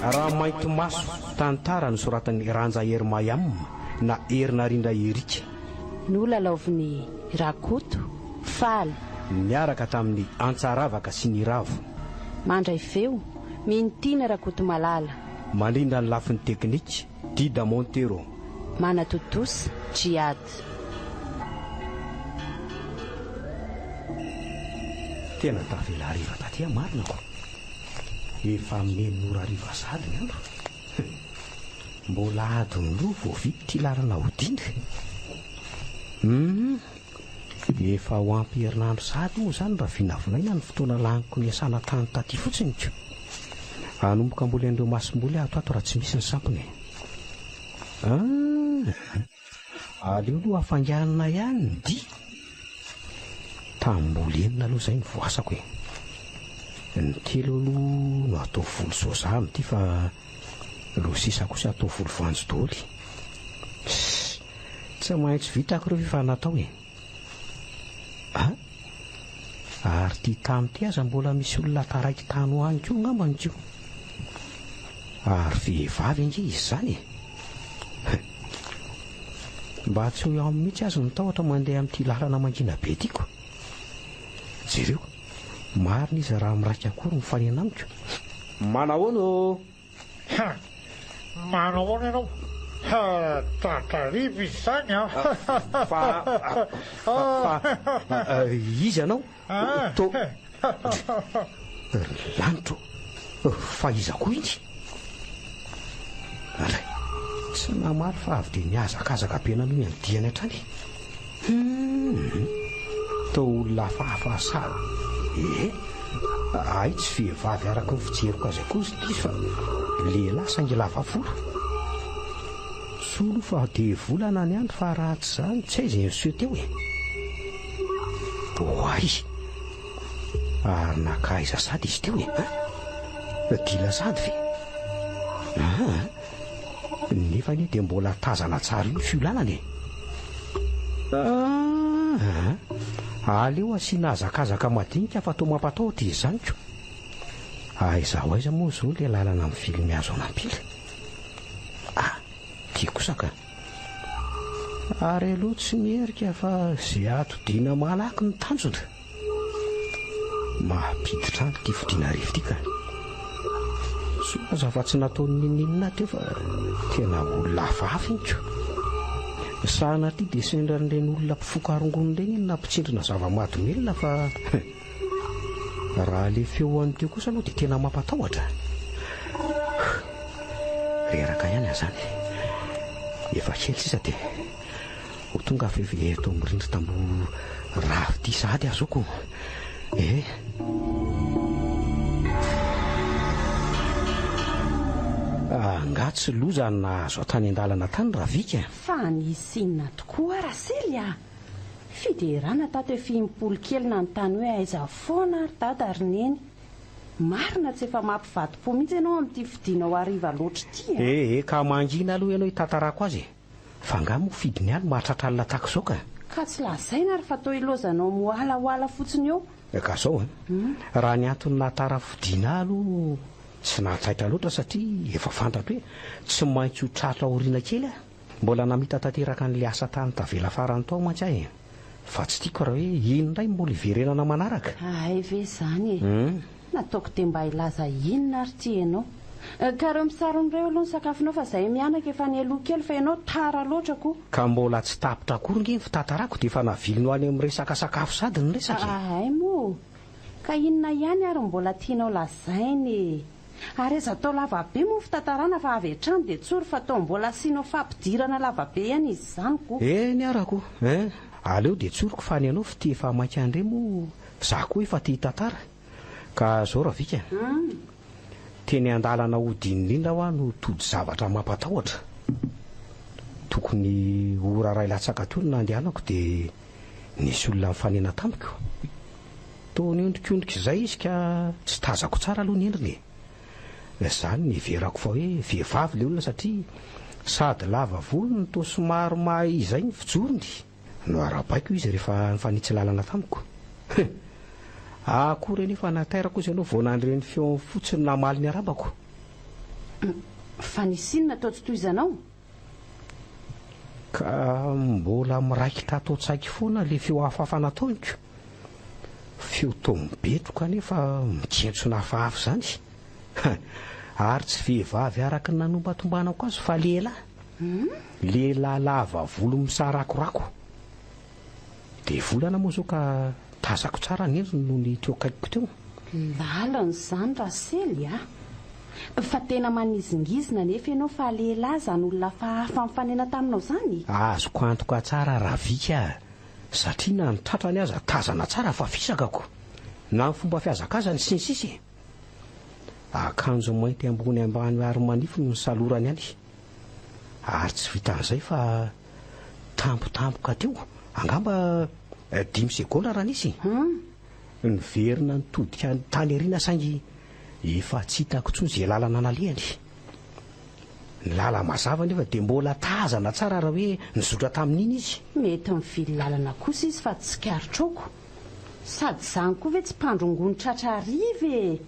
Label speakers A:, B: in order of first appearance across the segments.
A: Ramaintimaso, tantara nosoratan'i Ranja Herimayam na Herinarindra Eric.
B: Nolalaovin'i Rakoto, Faly.
A: Niaraka tamin'i Antsaravaka sy Niravo.
B: Mandray feo, Mintiana Rakotomalala.
A: Mandrindra ny lafiny teknika, Dida Montero.
B: Manatontosa, Djihad.
A: Tena tavela hariva taty aho marina ko. Efa amin'ny enina ora hariva sahady ny andro. Mbola adiny roa vao vita ity lalana hodiana. Hum, efa ho ampy herinandro sahady moa izany raha vinavinaina ny fotoana laniko niasana tany taty fotsiny ko. Hanomboka hamboly an'ireo masomboly aho ato ato raha tsy misy ny sampona e. Ah! Aleo aloha hafainganina ihany ny dia. Tanimboly enina aloha izay no voasako e. Ny telo aloha no atao voly soja amin'ity fa ireo sisa kosa atao voly voanjo daholo. Ssss! Tsy maintsy vitako ireo efa natao e. A! Ary ity tany ity aza mbola misy olona taraiky tany ho any koa angambany ko. Ary vehivavy ange izy izany e! Mba tsy ho eo aminy mihitsy aza ny tahotra mandeha amin'ity lalana mangina be ity ko. Jereo, marina izy raha miraika akory mifanena amiko. Manahoana ô!
C: Ha! Manao ahoana ianao? Ha! Tratra hariva izy izany an!
A: Fa, fa, fa, iza ianao? To, ry lanitra ô! Fa iza koa iny? Andray, tsy namaly fa avy dia nihazakazaka be nanohy ny diany hatrany. Hum! Toa olona hafahafa sahala. Ee, hay tsy vehivavy araka ny fijeriko azy akory ity fa lehilahy saingy lava volo. Soa aloha fa devolana ny andro fa raha tsy izany tsy hay izay niseho teo e. Oay! Ary naka aiza sady izy teo e? Dila sady ve? Aa! Nefa anie dia mbola tazana tsara io ny fiolanana e! Aa! Aleo asiana hazakazaka madinika fa toa mampatahotra izy izany ko! Aiza ho aiza moa izao ilay lalana mivily mihazo an'Ampila? Ah! Ty kosa ka! Ary aleo tsy miherika fa ze atodiana malaky no tanjona! Mampiditra andro ity fodiana arivo ity ka! Soa aza fa tsy nataony n'inon'inona aho teo fa tena olona hafahafa iny ko! Sanatria dia sendra an'ireny olona mpifoka rongony ireny iny na mpitsindrona zava-mahadomelina fa raha le feo an'ny teo kosa aloha dia tena mampatahotra. Reraka ihany aho izany. Efa kely sisa dia ho tonga aho fa eto amin'ny rindrin-tamboho rava ity sahady aho zoko. Eh. Angaha tsy loza ny nahazo ahy tany an-dalana tany Ravika?
B: Fa nisy inona tokoa Rasily a! Fiderana tato efa impolo kely nanontany hoe aiza foana ary dada ry neny. Marina tsy efa mampivadi-po mihitsy ianao amin'ity fodianao hariva loatra ity a!
A: Eh eh, ka mangina aloha ianao hitantarako azy e! Fa angaha moa fidiny ihany mahatratra alina tahaka izao ka?
B: Ka tsy lazaina ary fa toa ilaozanao mihoalahoala fotsiny eo.
A: Ka izao an, raha ny antony nahatara fodiana ahy aloha tsy nahataitra loatra satria efa fantatro hoe tsy maintsy ho tratra aoriana kely aho. Mbola namita tanteraka an'ilay asa tany tavela farany tao mantsy aho e! Fa tsy tiako raha hoe iny indray mbola hiverenana manaraka.
B: Hay ve izany e! Nataoko dia mba hilaza inona ary ity ianao? Ka ireo misarona ireo aloha ny sakafonao fa izahay mianaka efa nialoha kely fa ianao tara loatra koa.
A: Ka mbola tsy tapitra akory nge ny fitantarako dia efa naviliny ho any amin'ny resaka sakafo sady ny resaka e!
B: Hay moa! Ka inona ihany ary no mbola tianao lazaina e! Ary aza atao lavabe moa ny fitantarana fa avy hatrany dia tsory fa toa mbola asianao fampidirana lavabe ihany izy izany ko.
A: Eny arako eh! Aleo dia tsoriko fa ny anao fitia efa maika handre moa za koa efa te hitantara. Ka zao Ravika a! Teny an-dalana hody iny indrindra hoa no tody zavatra mampatahotra. Tokony ora iray latsaka teo no nandehanako dia nisy olona nifanena tamiko. Toa niondrikondrika izay izy ka tsy tazako tsara aloha ny endriny e! Izany niheverako fa hoe vehivavy ilay olona satria sady lava volo no toa somary mahay izay ny fijorony. Noarahabaiko izy rehefa nifanitsy lalana tamiko. Hum! Akory anefa natairako izy aloha vao nandre ny feony fotsiny namaly ny arabako.
B: Fa nisy inona tao tsy tohizanao?
A: Ka mbola miraikitra ato an-tsaiko foana ilay feo hafahafa nataoniko. Feo toa mibetroka nefa mikentrona hafahafa izany. Ary tsy vehivavy araka ny nanombatombanako azy fa lehilahy. Lehilahy lava volo misarakorako. Dia volana moa izao ka tazako tsara ny endriny nony teo akaikiko teo.
B: Lalana izany Rasely a! Fa tena manizingizina anefa ianao fa lehilahy izany olona hafahafa nifanena taminao izany?
A: Azoko antoka tsara Ravika a! Satria na ny tratrany aza tazana tsara fa fisaka ko! Na ny fomba fihazakazany sy ny sisa e! Akanjo mainty ambony ambany ary manify no nisalorany any. Ary tsy vitan'izay fa tampotampoka teo, angamba dimy segondra raha nisy, niverina nitodika tany aoriana saingy efa tsy hitako intsony izay lalana nalehany. Ny lala-mazava anefa dia mbola tazana tsara raha hoe nizotra tamin'iny izy.
B: Mety mivily lalana kosa izy fa tsikaritroko. Sady izany koa ve tsy mpandrongony tratra hariva e!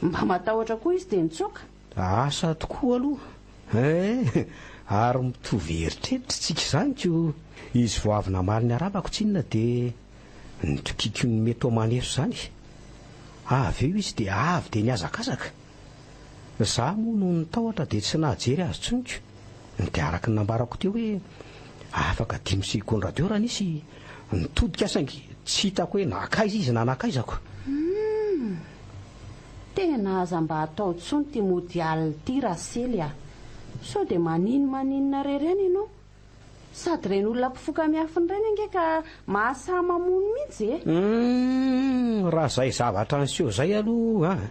B: Mba matahotra koa izy dia nitsoaka.
A: Asa tokoa aloha eh! Ary mitovy eritreritra tsika izany ko! Izy vao avy namaly ny arabako tsinona dia nitokiko ny mety ho maneso izany. Avy eo izy dia avy dia nihazakazaka. Za moa noho ny tahotra dia tsy nahajery azy intsony ko! Dia araka ny nambarako teo hoe afaka dimy segondra teo raha nisy nitodika saingy tsy hitako hoe nankaiza izy na nankaizako.
B: Humm! Tena aza mba atao intsony ity mody alina ity Rasely a! Sao dia maninomaninona irery any ianao? Sady ireny olona mpifoka miafina ireny ange ka mahasahy mamono mihitsy e!
A: Humm! Raha izay zavatra niseho izay aloha an!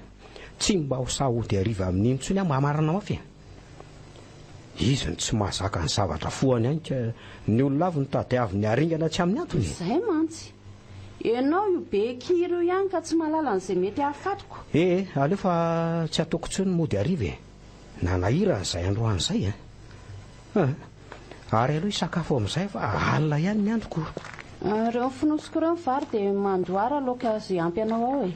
A: Tsy mba ho sahy hody hariva amin'iny intsony aho mba marina mafy e! Izy no tsy mahazaka ny zavatra fohany any ka ny olona avy no tadiaviny haringana tsy amin'ny antony e!
B: Izay mantsy! Ianao io be kiry io ihany ka tsy mahalala an'izay mety hahafatiko.
A: Eh eh, aleo fa tsy ataoko intsony mody hariva e! Nanahirana izay androany izay a! Ah, ary aleo hisakafo amin'izay fa alina ihany ny androko.
B: Ireo fonosiko ireo ny vary dia mandoara laoka izay ampy anao ao e!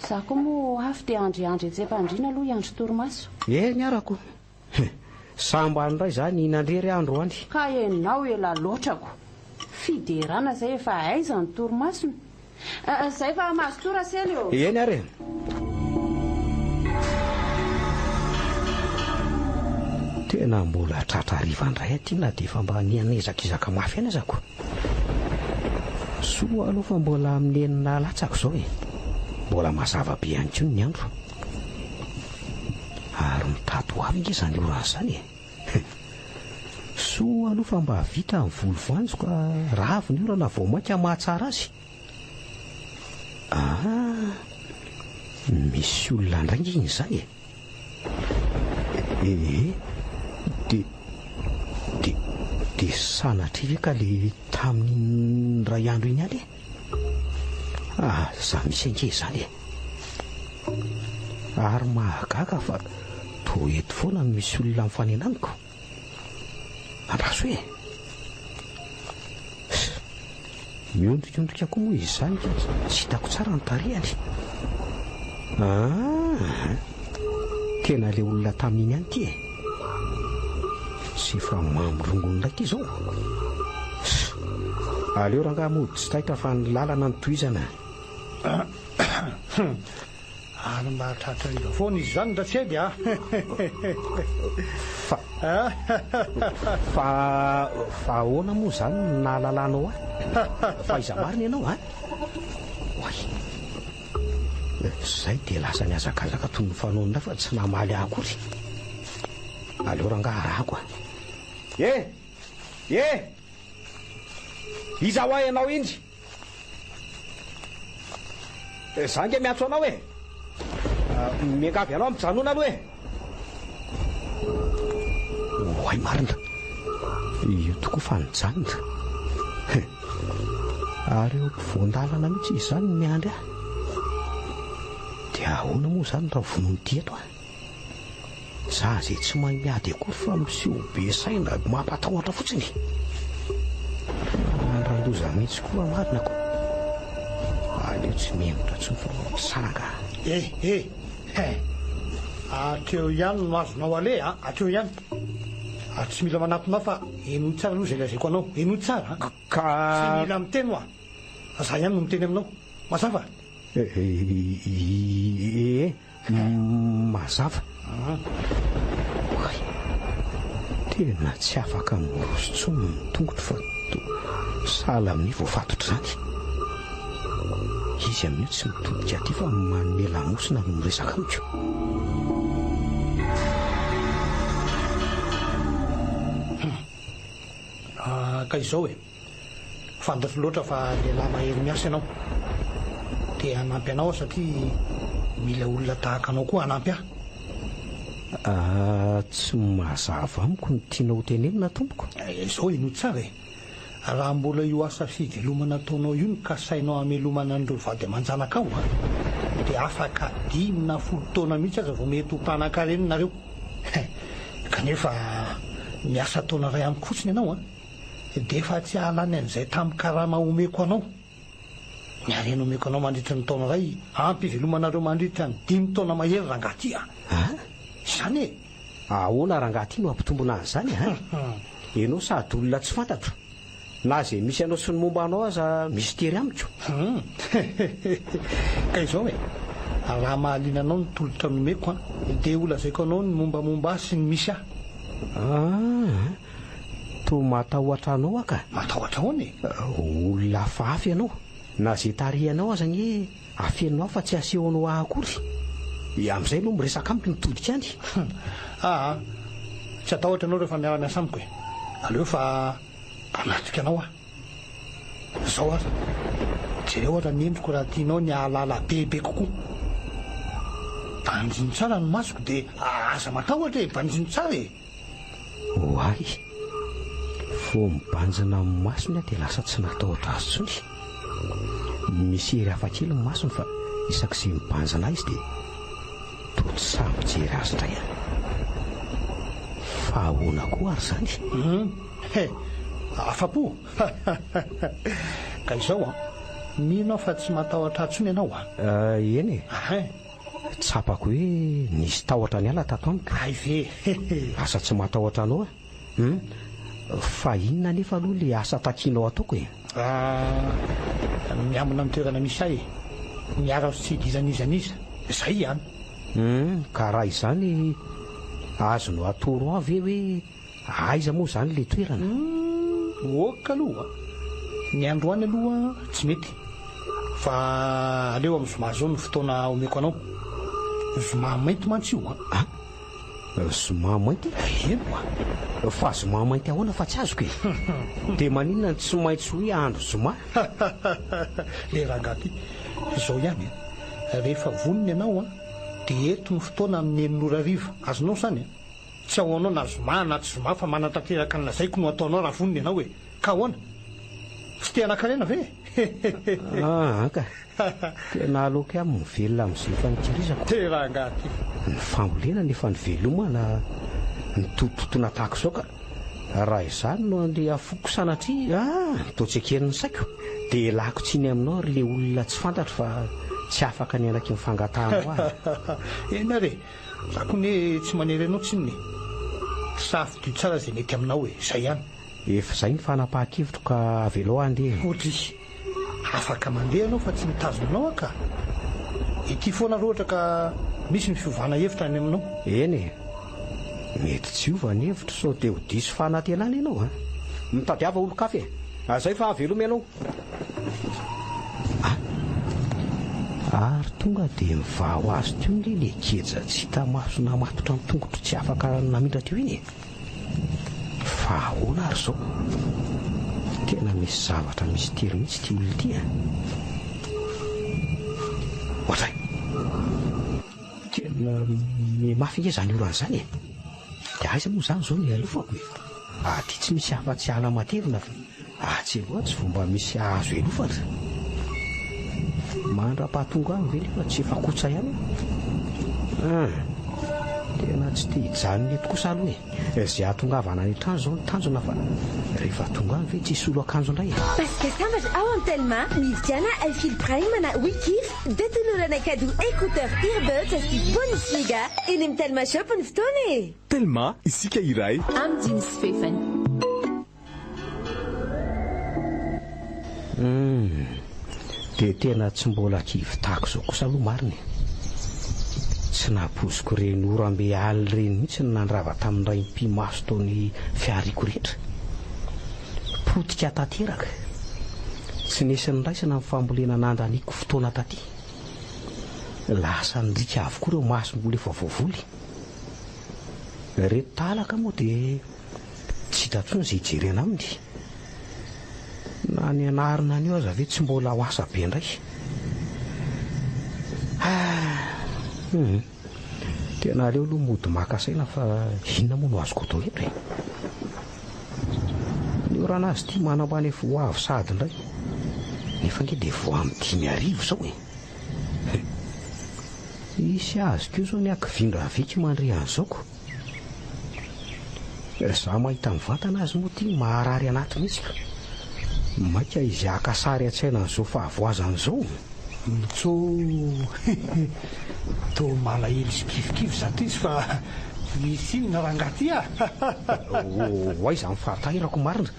B: Izaho koa moa avy te handriandry etsy am-pandriana aloha hiandry torimaso.
A: Eny arako. Sambany indray izaho nihinan-drery aho androany.
B: Ka ianao ela loatra ko. Fiderana izay efa aiza ny torimasony. Izay fa mazotoa Rasely ô.
A: Eny ary e. Tena mbola tratra hariva indray aty na dia efa mba niha-nihezakizaka mafy ihany aza ko. Soa aloha fa mbola amin'ny enina latsaka izao e. Mbola mazava be ihany koa ny andro. Ary mitady ho avy ange izany orana izany e. Soa aloha fa mba vita ny voly voanjo ka raha avy ny orana vao mainka mahatsara azy. Ah, misy olona indray ange iny izany e. Ee, dia, dia, dia sanatria ve ka le tamin'iny indray andro iny ihany e? Aza misy ange izany e! Ary mahagaga fa toa eto foana no misy olona mifanena amiko. Andraso e! Miondrikondrika koa moa izy izany ka tsy hitako tsara ny tarehiny. Ah! Tena ilay olona tamin'iny ihany ity e! Tsy efa mamo rongony indray ity izao. Aleo rangahy mody tsy taitra fa ny lalana no tohizana.
C: Ary mba tratra hariva foana izy izany Rasedy a!
A: Fa, fa, fa ahoana moa izany no nahalalanao ahy? Fa iza marina ianao an? Oay! Izay dia lasa nihazakazaka toy ny fanaony indray fa tsy namaly ahy akory. Aleo rangahy arahako a! E! E! Iza hoa ianao iny? Za nge miantso anao e! Miangavy anao mijanona aloha e! Oay marina! Io tokoa fa nijanona. Ary eo ampovoan-dalana mihitsy izy izany no miandry ahy. Dia ahoana moa izany raha vonoin'ity eto aho? Za izay tsy mahay miady akory fa miseho be saina mampatahotra fotsiny. Andrandoza mihitsy koa marina ko. Aleo tsy mihemotra intsony fa misaraka.
C: Eh eh eh! Hatreo ihany no azonao aleha a! Hatreo ihany. Ary tsy mila manatona ahy fa henoy tsara aloha izay lazaiko anao. Henoy tsara a!
A: Ka.
C: Tsy mila miteny hoa! Fa za ihany no miteny aminao. Mazava?
A: Ee, mazava. Oay! Tena tsy afaka miroso intsony ny tongotro fa toa sahala amin'ny voafatotra izany. Izy amin'io tsy mitodika aty fa manome lamosina no miresaka amiko.
C: Ah, ka izao e. Fantatro loatra fa lehilahy mahery miasa ianao. Te hanampy anao aho satria mila olona tahaka anao koa hanampy ahy.
A: Ah, tsy mazava amiko ny tianao ho tenenina tompoko.
C: Izao henoy tsara e. Raha mbola io asa fivelomana ataonao io no kasainao hamelomana an'ireo vady aman-janakao an, dia afaka dimy na folo taona mihitsy aza vao mety ho mpanan-karena nareo. Kanefa miasa taona iray amiko fotsiny ianao an, dia efa tsy hahalany an'izay tamin'ny karama omeko anao. Ny harena omeko anao mandritra ny taona iray ampy hivelomanareo mandritra ny dimy taona mahery rangahy ty a! Izany e!
A: Ahoana rangahy ty no hampitombona an'izany a? Ianao sady olona tsy fantatro. Na izay misy anao sy ny momba anao aza mistery amiko.
C: Hum. Ka izao e, raha mahaliana anao ny tolotra nomeko an, dia holazaiko anao ny mombamomba ahy sy ny misy ahy.
A: Ah, toa matahotra anao aho ka.
C: Matahotra ahoana e?
A: Olona hafahafa ianao. Na izay tarihanao aza anie afeninao fa tsy asehonao ahy akory. Dia amin'izay ianao miresaka amiko mitodika any.
C: Hum. Aa, tsy hatahotra ianao rehefa miara-miasa amiko e. Aleo fa hanatrika anao aho. Izao aza, jereo aza ny endriko raha tianao ny hahalala bebe kokoa. Banjino tsara ny masoko dia aza matahotra e, banjino tsara e.
A: Oay! Vao mibanjina amin'ny masony aho dia lasa tsy natahotra azy intsony. Misy hery hafakely ny masony fa isak'izay mibanjina ahy izy dia toa tsy sahy mijery azy indray aho. Fa ahoana koa ary izany?
C: Hum! He! Afa-po? Ka izao an, mino aho fa tsy matahotra ahy intsony ianao an?
A: Eny e!
C: Ahin!
A: Tsapako hoe nisy tahotra niala tato amiko.
C: Hay ve e!
A: Lasa tsy matahotra anao aho. Hum! Fa inona anefa aloha ilay asa takianao ataoko e?
C: Ah, miambina ny toerana misy ahy e! Miaro azy tsy hidirana iza n'iza. Izay ihany.
A: Hum! Ka raha izany, azonao atoro ahy ve hoe Aiza moa izany ilay toerana?
C: Humm, ok aloha. Ny androany aloha tsy mety. Fa aleo amin'ny zoma izao no fotoana omeko anao. Zoma mainty mantsy io an.
A: An? Zoma mainty?
C: Eny oa.
A: Fa zoma mainty ahoana fa tsy azoko e? Dia maninona no tsy maintsy hoe andro zoma?
C: Le rangahy ty, izao ihany an. Rehefa vonona ianao an, dia eto ny fotoana amin'ny enina ora hariva. Azonao izany an? Tsy ahoanao na zoma na tsy zoma fa manatanteraka ny lazaiko no ataonao raha vonona ianao e! Ka ahoana? Tsy te hanan-karena ve e? Hehehehe.
A: Aa ka! Tena aleoko ihany mivelona amin'izay efa nikirizako.
C: Te rangahy ty!
A: Ny fambolena no efa nivelomana, nitotototoana tahaka izao ka! Raha izany no andeha hafoko sanatria, aa! Toa tsy eken'ny saiko. Dia ialako tsiny aminao ry le olona tsy fantatro fa tsy afaka ny hanaky ny fangatahanao ahy.
C: Eny ary e! Za koa ne tsy manery anao tsinona e! Safidio tsara izay mety aminao e! Zay ihany.
A: Efa izay ny fanapahan-kevitro ka avelao handeha e!
C: Odry! Afaka mandeha ianao fa tsy mitazona anao aho ka! Ety foana raha ohatra ka misy ny fiovana hevitra any aminao.
A: Eny e! Mety tsy hiova ny hevitro sao dia ho diso fanantenana ianao a! Mitadiava olon-kafa e! Zay fa veloma ianao! A! Ary tonga dia mivaha ho azy teo nge le geja tsy hita maso namatotra ny tongotro tsy afaka namindra teo iny e! Fa ahoana ary izao? Tena misy zavatra mistery mihitsy ity olona ity a! Ohatray! Tena mihamafy nge izany orana izany e! Dia aiza moa izany izao no ialofako e? Aty tsy misy afa-tsy ala matevina fa atsy aloha tsy vao mba misy azo ialofana. Mandra-pahatonga any ve nefa tsy efa kotsa ihany aho? Hum! Tena tsy te hijanona eto kosa aloha e. Izay hahatongavana any an-trano izao no tanjona fa rehefa tonga any ve tsy hisolo akanjo indray e.
D: Paska sambatra ao amin'ny Telma, mividiana iFeel Prime na Wikif dia toloranay cadeau écouteur earbuds sy bonus giga eny amin'ny Telma Shop ny fotoana e!
E: Telma, isika iray.
F: Amin'ny dimy sy fefany.
A: Humm. Dia tena tsy mbola kivy tahaka izao kosa aloha marina e. Tsy nampoiziko ireny oram-be alina ireny mihitsy no nandrava tamin'ny raim-pimaso tao ny fiariko rehetra. Potika tanteraka. Tsy nisy niraisana ny fambolena nandaniako fotoana taty. Lasa nirika avokoa ireo masomboly efa voavoly. Ireto talaka moa dia tsy hita intsony izay hijerena aminy. Na ny anarina an'io aza ve tsy mbola ho asa be indray. Hum. Tena aleo aloha mody maka saina fa inona moa no azoko atao eto e? Ny orana azy ity manambany efa ho avy sahady indray. Nefa ange dia vao amin'ny 5000 izao e. Hisy azy koa izao ny hakivian-dRaviky mandre an'izao ko. Izaho mahita mivantana azy moa ity maharary anaty mihitsy ka. Maika izy haka sary an-tsaina an'izao fahavoazana izao.
C: Mitsoo Toa malahelo sy kivikivy izato izy fa misy inona rangahy ty a!
A: Ho aiza ny fahatairako marina?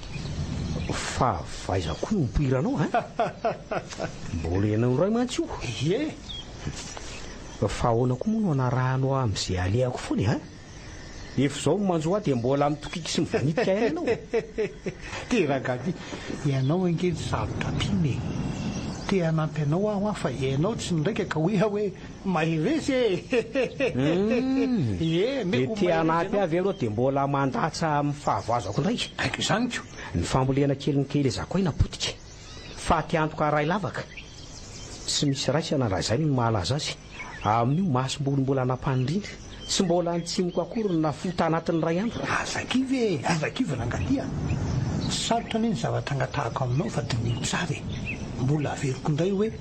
A: Fa vaiza koa no nipoiranao an? Mbola ianao iray mantsy io.
C: Ie.
A: Fa ahoana koa moa no anarahanao ahy amin'izay alehako foana e an? Efa izao no manjo ahy dia mbola mitokiky sy mivanitika ihany ianao.
C: Ty rangahy ty, ianao ange no sarotra ampiana e. Te hanampy anao aho an fa ianao tsy niraika ka hoy aho hoe mahereza e! Ie,
A: Dia te hanampy ahy ve ianao dia mbola mandatsa amin'ny fahavoazako indray?
C: Haiko izany ko.
A: Ny fambolena kely nikelezako aina potika. Faty antoka iray lavaka. Tsy misy raisana raha izay no mahalaza azy. Amin'io masomboly mbola nampanindrindra. Tsy mbola nitsimoka akory ny nafoy tanatin'ny iray andro.
C: Aza kivy e! Aza kivy rangahy a! Tsy sarotra anie ny zavatra angatahako aminao fa diniho tsara e! Mbola averiko indray hoe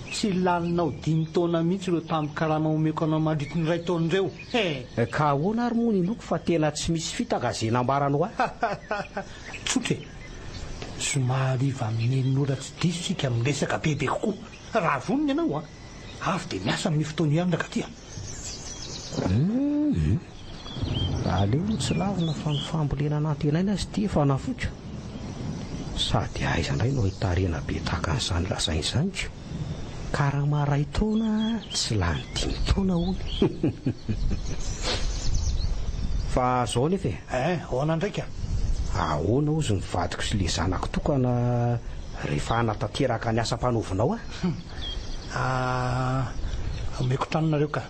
C: tsy laninao dimy taona mihitsy ireo tambin-karama omeko anao mandritry ny iray taona ireo e!
A: Ka ahoana ary moa no inoako fa tena tsy misy fitaka izay nambaranao ahy?
C: Tsotra e! Zoma hariva amin'ny enina ora tsy diso isika miresaka bebe kokoa. Raha vonona ianao an! Avy dia miasa amin'io fotoana io ihany rangahy a!
A: Hum! Aleo aloha tsy lavina fa ny fambolena nantenaina aza ity efa nafoiko. Sady aiza indray no hahita harena be tahaka an'izany lazainy izany ko! Karama iray taona tsy lany dimy taona hono. Fa zao anefa e.
C: Eh, ahoana ndraika?
A: Ahoana hozy ny vadiko sy le zanako tokana rehefa hanatanteraka ny asa ampanaovinao ahy?
C: Hum. Ah, omeko trano nareo ka.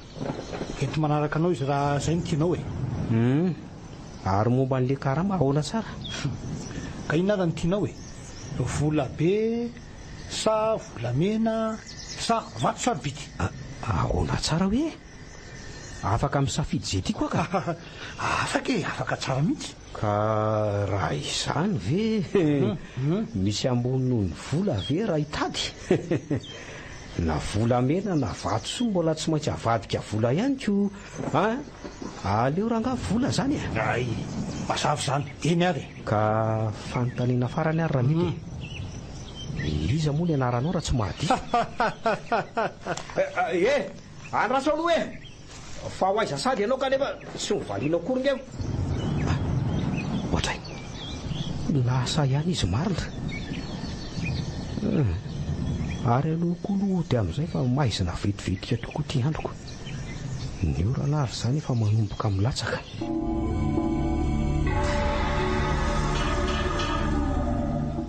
C: Ento manaraka anao izy raha zay no tianao e.
A: Hum. Ary momba an'le karama ahoana tsara?
C: Hum. Ka inona ary no tianao e? Vola be sa volamena sa vato sarobidy?
A: Ahoana tsara hoe? Afaka misafidy izay tiako aho ka.
C: Afaka e, afaka tsara mihitsy.
A: Ka raha izany ve misy ambony noho ny vola ve raha hitady? Na volamena na vatosoa mbola tsy maintsy avadika vola ihany ko an! Aleo rangaha vola zany e!
C: Hay, mazava izany, eny ary e!
A: Ka fanontaniana farany ary raha mety e! Iza moa ny anaranao raha tsy mahadiso? Eh! Andraso aloha e! Fa ho aiza sady ianao kanefa tsy hovaliana akory nge. Ah! Ohatray! Lasa ihany izy marina. Hum! Ary aleo koa aloha hody amin'izay fa maizina vetivetika tokoa ity androko. Ny orana ary izany efa manomboka milatsaka.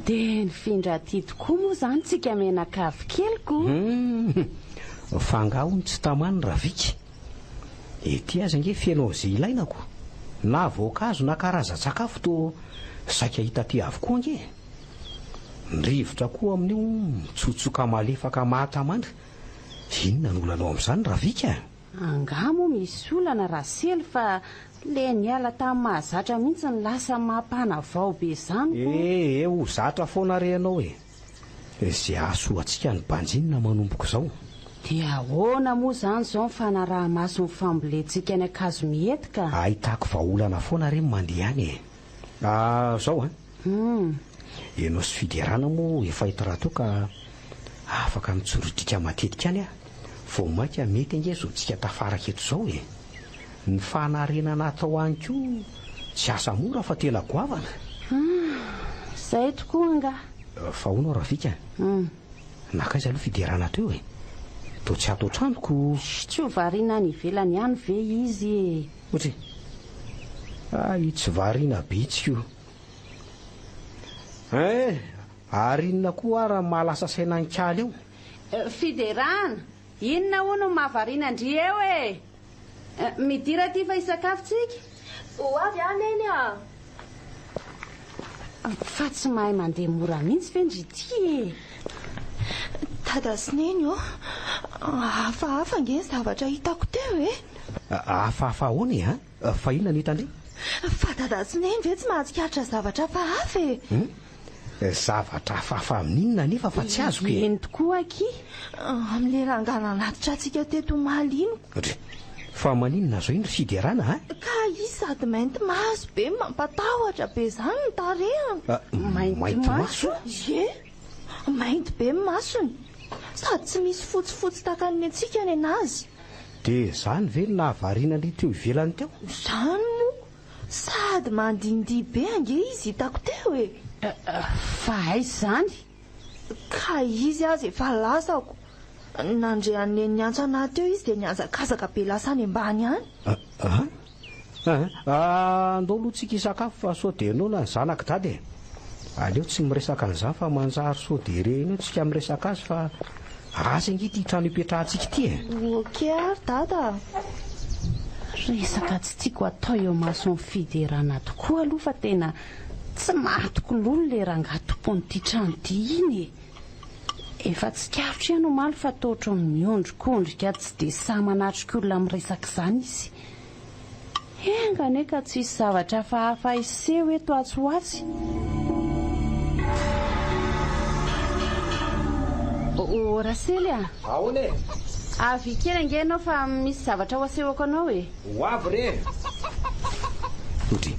B: Dia nifindra aty tokoa moa izany tsika mianakavy kely ko.
A: Hum! Fa angaha hono tsy tamany Ravika? Ety aza ange feno an'izay ilaina ko! Na voankazo na karazan-tsakafo toa saika hita aty avokoa ange e! Ny rivotra koa amin'io mitsotsoka malefaka mahatamana. Inona no olanao amin'izany Ravika a?
B: Angaha moa misy olana Rasely fa le niala tamin'ny mahazatra mihitsy no lasa mampanavao be izany ko!
A: Eh eh ho zatra foana re ianao e! Izay hahasoa antsika ny banjinina manomboka izao.
B: Dia ahoana moa izany izao ny fanaraha-maso ny fambolentsika any Ankazomiety ka?
A: Ahitako vahaolana foana re ny mandeha any e! Ah, zao an!
B: Hum.
A: Ianao sy Fiderana moa efa eto rahateo ka afaka mitsoridrika matetika any aho. Vao mainka mety ange izao tsika tafaraka eto izao e! Ny fanarenana atao any koa tsy asa mora fa tena goavana.
B: Hum, izay tokoa angaha.
A: Fa hono aho Rafika a!
B: Hum.
A: Nankaiza aloha Fiderana teo e? Toa tsy ato an-tranoko.
B: Tsy ho variana any ivelany any ve izy e?
A: Ohatry e! Hay tsy variana bitsika io. Hein! Ary inona koa ara mahalasa saina an'i Kaly eo?
B: Fiderana, inona hono no mahavariana an-dry eo e? Midira aty fa hisakafo tsika.
E: Ho avy aho Neny a!
B: Fa tsy mahay mandeha mora mihitsy ve ndry ity e?
E: Dada sy Neny ô! Hafahafa ange ny zavatra hitako teo e!
A: Hafahafa ahoana e an? Fa inona no hitan-dry?
E: Fa Dada sy Neny ve tsy mahatsikaritra zavatra hafahafa e?
A: Hum? Zavatra hafahafa amin'inona anefa fa tsy azoko e?
B: Eny tokoa akia!
E: Amin'ilay rangahy nanatitra antsika teto omaly iny.
A: Dry. Fa maninona zao iny ry Fiderana a?
E: Ka izy sady mainty maso be mampatahotra be zany ny tarehiny.
A: Mainty maso?
E: Ie, mainty be ny masony. Sady tsy misy fotsifotsy tahaka ny antsika ny anazy.
A: Dia izany ve no nahavariana an-dry teo ivelany teo?
E: Izany moa. Sady mandindihy be ange izy hitako teo e.
B: Fa aiza izany?
E: Ka izy aza efa lasako. Nandre an'i Neny niantso anà teo izy dia nihazakazaka be lasa any ambany any.
A: An? An? Andao aloha tsika hisakafo fa sao dia noana ny zanak'i Dada e! Aleo tsy miresaka an'izany fa manjary sao dia reny eo tsika miresaka azy fa azy ange ity trano ipetrahantsika ity e!
E: Ok ary Dada a!
B: Resaka tsy tiako atao eo imason'i Fiderana tokoa aloha fa tena Tsy mahatoky lolo le rangahy tompon'ity trano ity iny e! Efa tsikaritro ihany omaly fa toa ohatran'ny miondrikondrika tsy dia sahy manatrika olona miresaka izany izy. Enga anie ka tsy hisy zavatra hafahafa hiseho eto atsy ho atsy. O Rasely a!
A: Ahoana e?
B: Avia kely ange ianao fa misy zavatra ho asehoko anao e!
A: Ho avy re e! Ndry,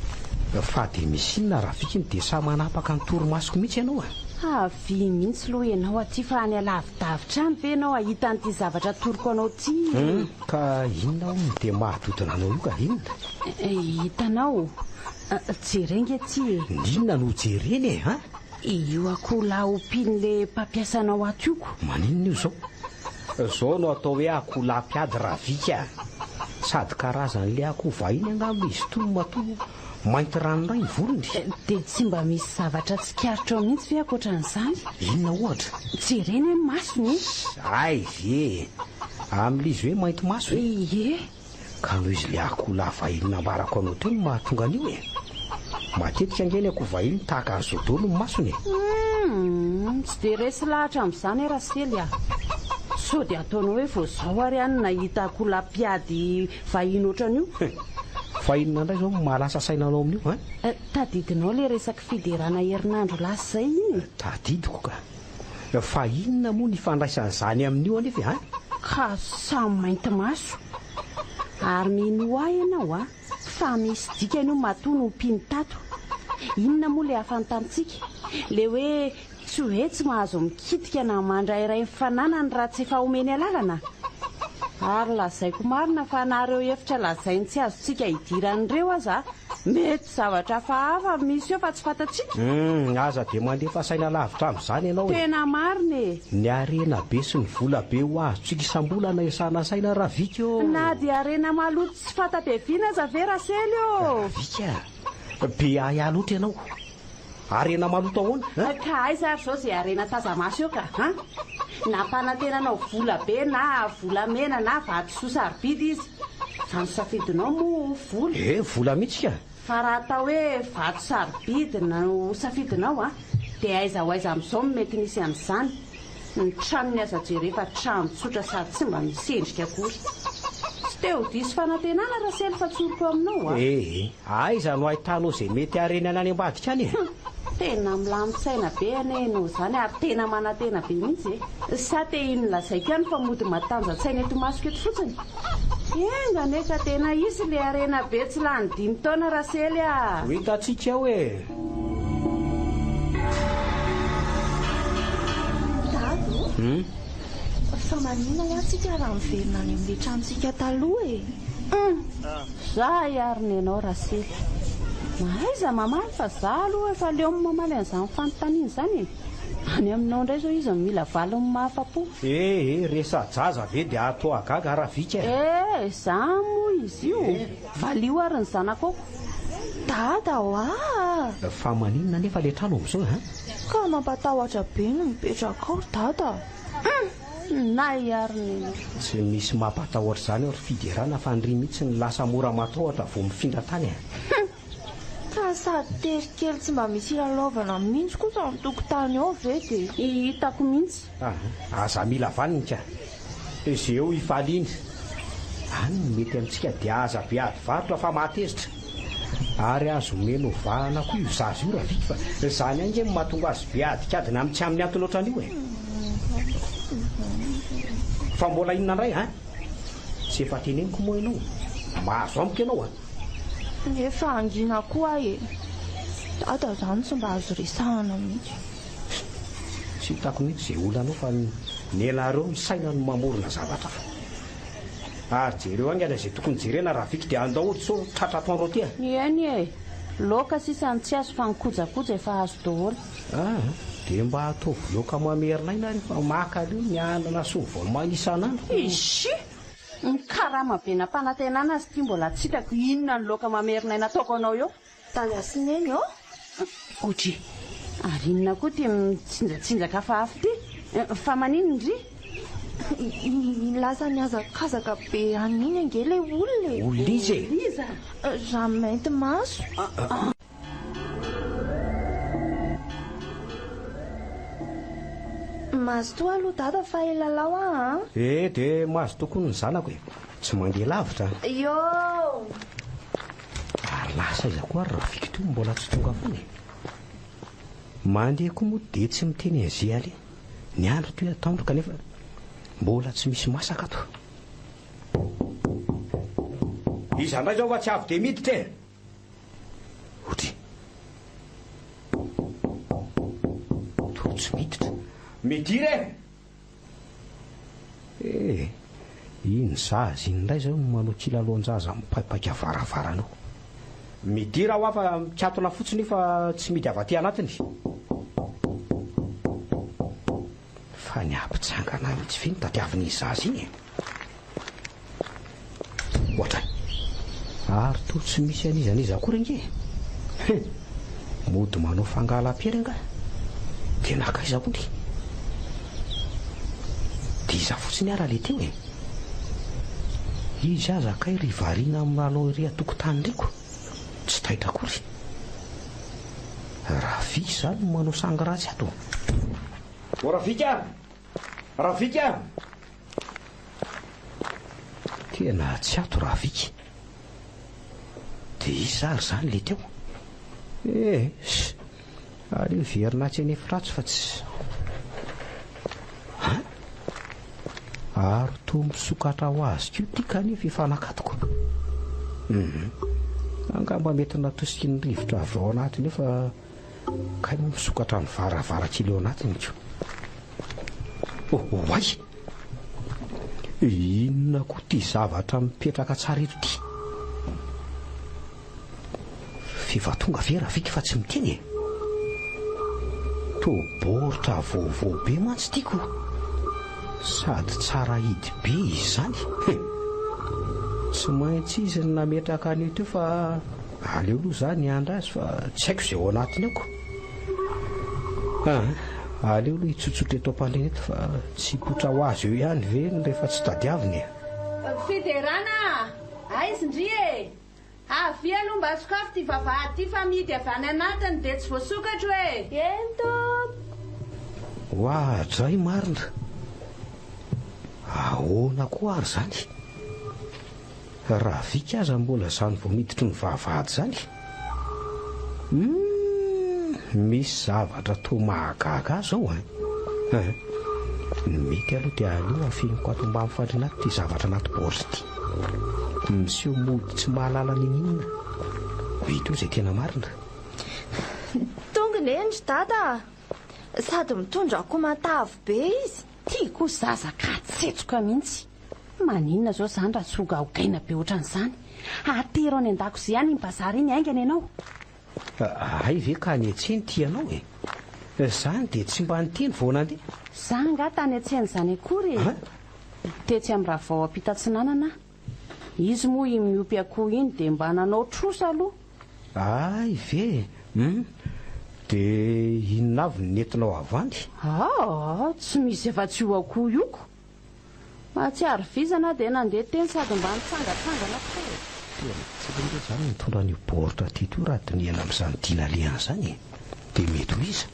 A: fa dia misy inona Rafikiny dia sahy manapaka ny torimasoko mihitsy ianao a!
B: Avia mihitsy aloha ianao aty fa any alavidavitra any ve ianao hahita an'ity zavatra atoroko anao ity e!
A: Hum, ka inona hono dia mahadodona anao io ka inona?
B: Hitanao, jereo nge ity e!
A: Inona no jerena e, an?
B: Io akoholahy ompian'ilay mpampiasa anao ato io ko!
A: Maninona io izao? Izao no atao hoe akoholahy mpiady Ravika a! Sady karazan'ilay akoho vahiny angamba izy itony matoa mainty ranoray ny volony.
B: Dia tsy mba misy zavatra tsikaritrao mihitsy ve ankoatran'izany?
A: Inona ohatra?
B: Jerena hoe masony e!
A: Hay ve e! Amin'ilay izy hoe mainty maso e?
B: Ie!
A: Ka noho izy ilay akoholahy vahiny nambarako anao teo no mahatonga an'io e! Matetika ange ny akoho vahiny tahaka an'izao daholo ny masony e!
B: Humm, tsy dia resy lahatra amin'izany aho Rasely a! Sao dia ataonao hoe vao izao ary aho no nahita akoholahy mpiady vahiny ohatran'io?
A: Fa inona indray izao no mahalasa saina anao amin'io an?
B: Tadidinao ilay resak'i Fiderana herinandro lasa izay iny?
A: Tadidiko ka! Fa inona moa ny ifandraisan'izany amin'io anefa e an?
B: Ka samy mainty maso. Ary minoa ahy ianao a, fa misy dikany io matoa nompiany tato. Inona moa ilay hafantantsika? Ilay hoe tsy hoe tsy mahazo mikitika na mandrairay ny fananany raha tsy efa omeny alalana? Ary lazaiko marina fa na ireo hevitra lazainy tsy azontsika idiran'ireo aza Mety zavatra hafahafa misy eo fa tsy fantatsika.
A: Humm, aza dia mandefa saina lavitra amin'izany ianao e.
B: Tena marina e.
A: Ny harena be sy ny vola be ho azontsika isam-bolana iasana saina Ravika ô.
B: Na dia harena maloto tsy fanta-piaviana aza ve Rasely ô.
A: Ravika a, be ahiahy loatra ianao. Harena maloto ahoana an?
B: Ka aiza ary izao izay harena taza-maso eo ka an? Nampanantena anao vola be na volamena na vatosoa sarobidy izy. Fa ny safidinao moa vola.
A: Eh, vola mihitsy ka!
B: Fa raha atao hoe vato sarobidy no safidinao an, dia aiza ho aiza amin'izao no mety misy an'izany? Ny tranony aza jereo fa trano tsotra sady tsy mba misy endrika akory. Tsy te ho diso fanantenana Rasely fa tsoriko aminao an!
A: Eh, aiza no ahitanao izay mety harenana any ambadika any e?
B: Tena milamin-tsaina be anie ianao izany ary tena manantena be mihitsy e! Sa te hino lazaiko ihany fa mody matanjan-tsaina eto imasoko eto fotsiny? Enga anie ka tena hisy le harena be tsy lany dimy taona Rasely a!
A: Ho hitantsika eo e!
E: Dada ô! Fa maninona hoa tsika raha miverina any amin'ilay tranontsika taloha e?
B: Hum! Zay ary nenao Rasely. Mahaiza mamaly fa za aloha efa leo mamaly an'izany fanontaniana izany e! Any aminao indray izao izy no mila valiny mahafa-po.
A: Eh eh, resa-jaza ve dia atao hahagaga Ravika e?
B: Eh, za moa izy io. Valio ary ny zanakao.
E: Dada oa!
A: Fa maninona anefa ilay trano amin'izao an?
E: Ka mampatahotra be ny mipetraka ao ry dada.
B: Hum! Nay ary neny.
A: Tsy misy mampatahotra izany ao ry Fiderana fa ndry mihitsy no lasa mora matahotra vao mifindra tany e!
E: Hum! Ka sady tery kely tsy mba misy ilalaovana mihitsy kosa ny tokotany ao ve dia.
B: Hitako mihitsy.
A: Aa! Aza mila vaniny ka! Ze eo hifaliana. Any no mety amintsika dia aza be ady varotra fa mahatezitra. Ary azo omena ho vahana koa io zaza io Raviky fa izany ange no mahatonga azy be adikadina amin'ny tsy amin'ny antony ohatran'io e! Fa mbola inona indray an? Tsy efa teneniko moa ianao? Mahazo amiko ianao an!
E: Nefa hangina koa aho e! Dada izany tsy mba azo resahana mihitsy.
A: Tsy hitako mihitsy izay olanao fa ny anareo ny saina no mamorona zavatra fa. Ary jereo haingana izay tokony jerena Raviky dia andao hody sao tratra atoandro aty a!
B: Eny e! Laoka sisa no tsy azo fa ny kojakoja efa azo daholo.
A: Aa! Dia mba ataovy laoka mamerina aina ary fa maka aleo ny anana sy ny voamaina isan'andro.
B: Ishi! Ny karama be nampanantenana azy ity mbola tsy hitako, inona ny laoka mamerina aina ataoko anao eo?
E: Dada sy Neny ô!
B: Odry! Ary inona koa ity mitsinjatsinjaka hafahafa ity? Fa maninona ndry?
E: Iny lasa nihazakazaka be any iny ange ilay olona e!
A: Olona iza e?
B: Iza?
E: Ramainty maso. Mazotoa aloha dada fa hilalao aho an!
A: Eh dia mazotoa koa ny zanako e! Tsy mandeha lavitra an!
E: Ioo!
A: Ary lasa aiza koa ary Rafiki teo mbola tsy tonga foana e! Mandeha koa moa dia tsy miteny an'izay aleha. Ny andro toy atoandro kanefa mbola tsy misy masaka ato. Iza indray izao fa tsy avy dia miditra e! Otry. Toa tsy miditra. Midira e! Eh! Iny zaza iny indray izao no manao kilalaon-jaza mipaipaika varavarana eo. Midira hoa fa mikatona fotsiny io fa tsy midy avy aty anatiny. Fa ny hampitsangana mihitsy ve no tadiavin'iny zaza iny e? Ohatray. Ary toa tsy misy an'iza n'iza akory ange e! He! Mody manao fangalam-pery angaha? Dia nankaiza koa ndry? Dia iza fotsiny ara le teo e? Izy aza kay ry variana milalao ery an-tokotany ry ko! Tsy taitra akory. Rafika izany no manao sangy ratsy ato. O Rafika! Rafika! Tena tsy ato Rafika. Dia iza ary izany ilay teo? Eh! Aleo hiverina atsy an'efitra atsy fa tsy. An? Ary toa misokatra ho azy koa ity kanefa efa nakatoko. Hum. Angamba mety natosiky ny rivotra avy ao anatiny eo fa kay moa misokatra ny varavarankely ao anatiny ko. Oay! Inona koa ity zavatra mipetraka tsara eto ity? F'efa tonga ve Raviky fa tsy miteny e? Toa baoritra vaovao be mantsy ity ko! Sady tsara hidy be izy izany he! Tsy maintsy izy no nametraka an'io teo fa aleo aloha za niandry azy fa tsy haiko izay ao anatiny ao ko! Aa! Aleo aloha hitsotsotra eto am-pandriana eto fa tsy hipoitra ho azy eo ihany ve ny rehefa tsy tadiavina e!
B: Fiderana a! Aiza ndry e! Avia aloha mba sokafy ity vavahady ity fa mihidy avy any anatiny dia tsy voasokatro e!
E: Eny tompoko!
A: Oadray marina! Ahoana koa ary izany? Ravika aza mbola izany vao miditry ny vavahady izany. Humm! Misy zavatra toa mahagaga ahy izao an! Hein! Ny mety aloha dia aleo afeniko ato ambany fandriana ato ity zavatra anaty baoritra ity. Miseho mody tsy mahalala n'inon'inona. Ho hita eo izay tena marina.
E: Tonga neny ry dada a! Sady mitondra akoho matavy be izy.
B: Ty koa zaza katsetsoka mihitsy. Maninona zao zany raha tsy hogahogaina be otran'izany. Atero any an-dakozia any iny bazary iny haingana ianao.
A: Hay ve ka any an-tsena ity ianao e? Zany dia tsy mba niteny vao nandeha.
B: Za angaha tany an-tsena izany akory e? Tetsy amin'ny Ravao Ampitatsinanana aho. Izy moa iny miompy akoho iny dia mba nanao trosa aloha.
A: Hay ve e? Hum. Dia inona avy no nentinao avy any?
B: Aa, tsy misy afa-tsy io akoho io ko. Mahatsiaro vizana aho dia nandeha teny sady mba nitsangatsangana koa e.
A: Tena tsy ange izany nitondra an'io baoritra teto io raha dinihana amin'izany dina alehany izany e! Dia mety ho iza?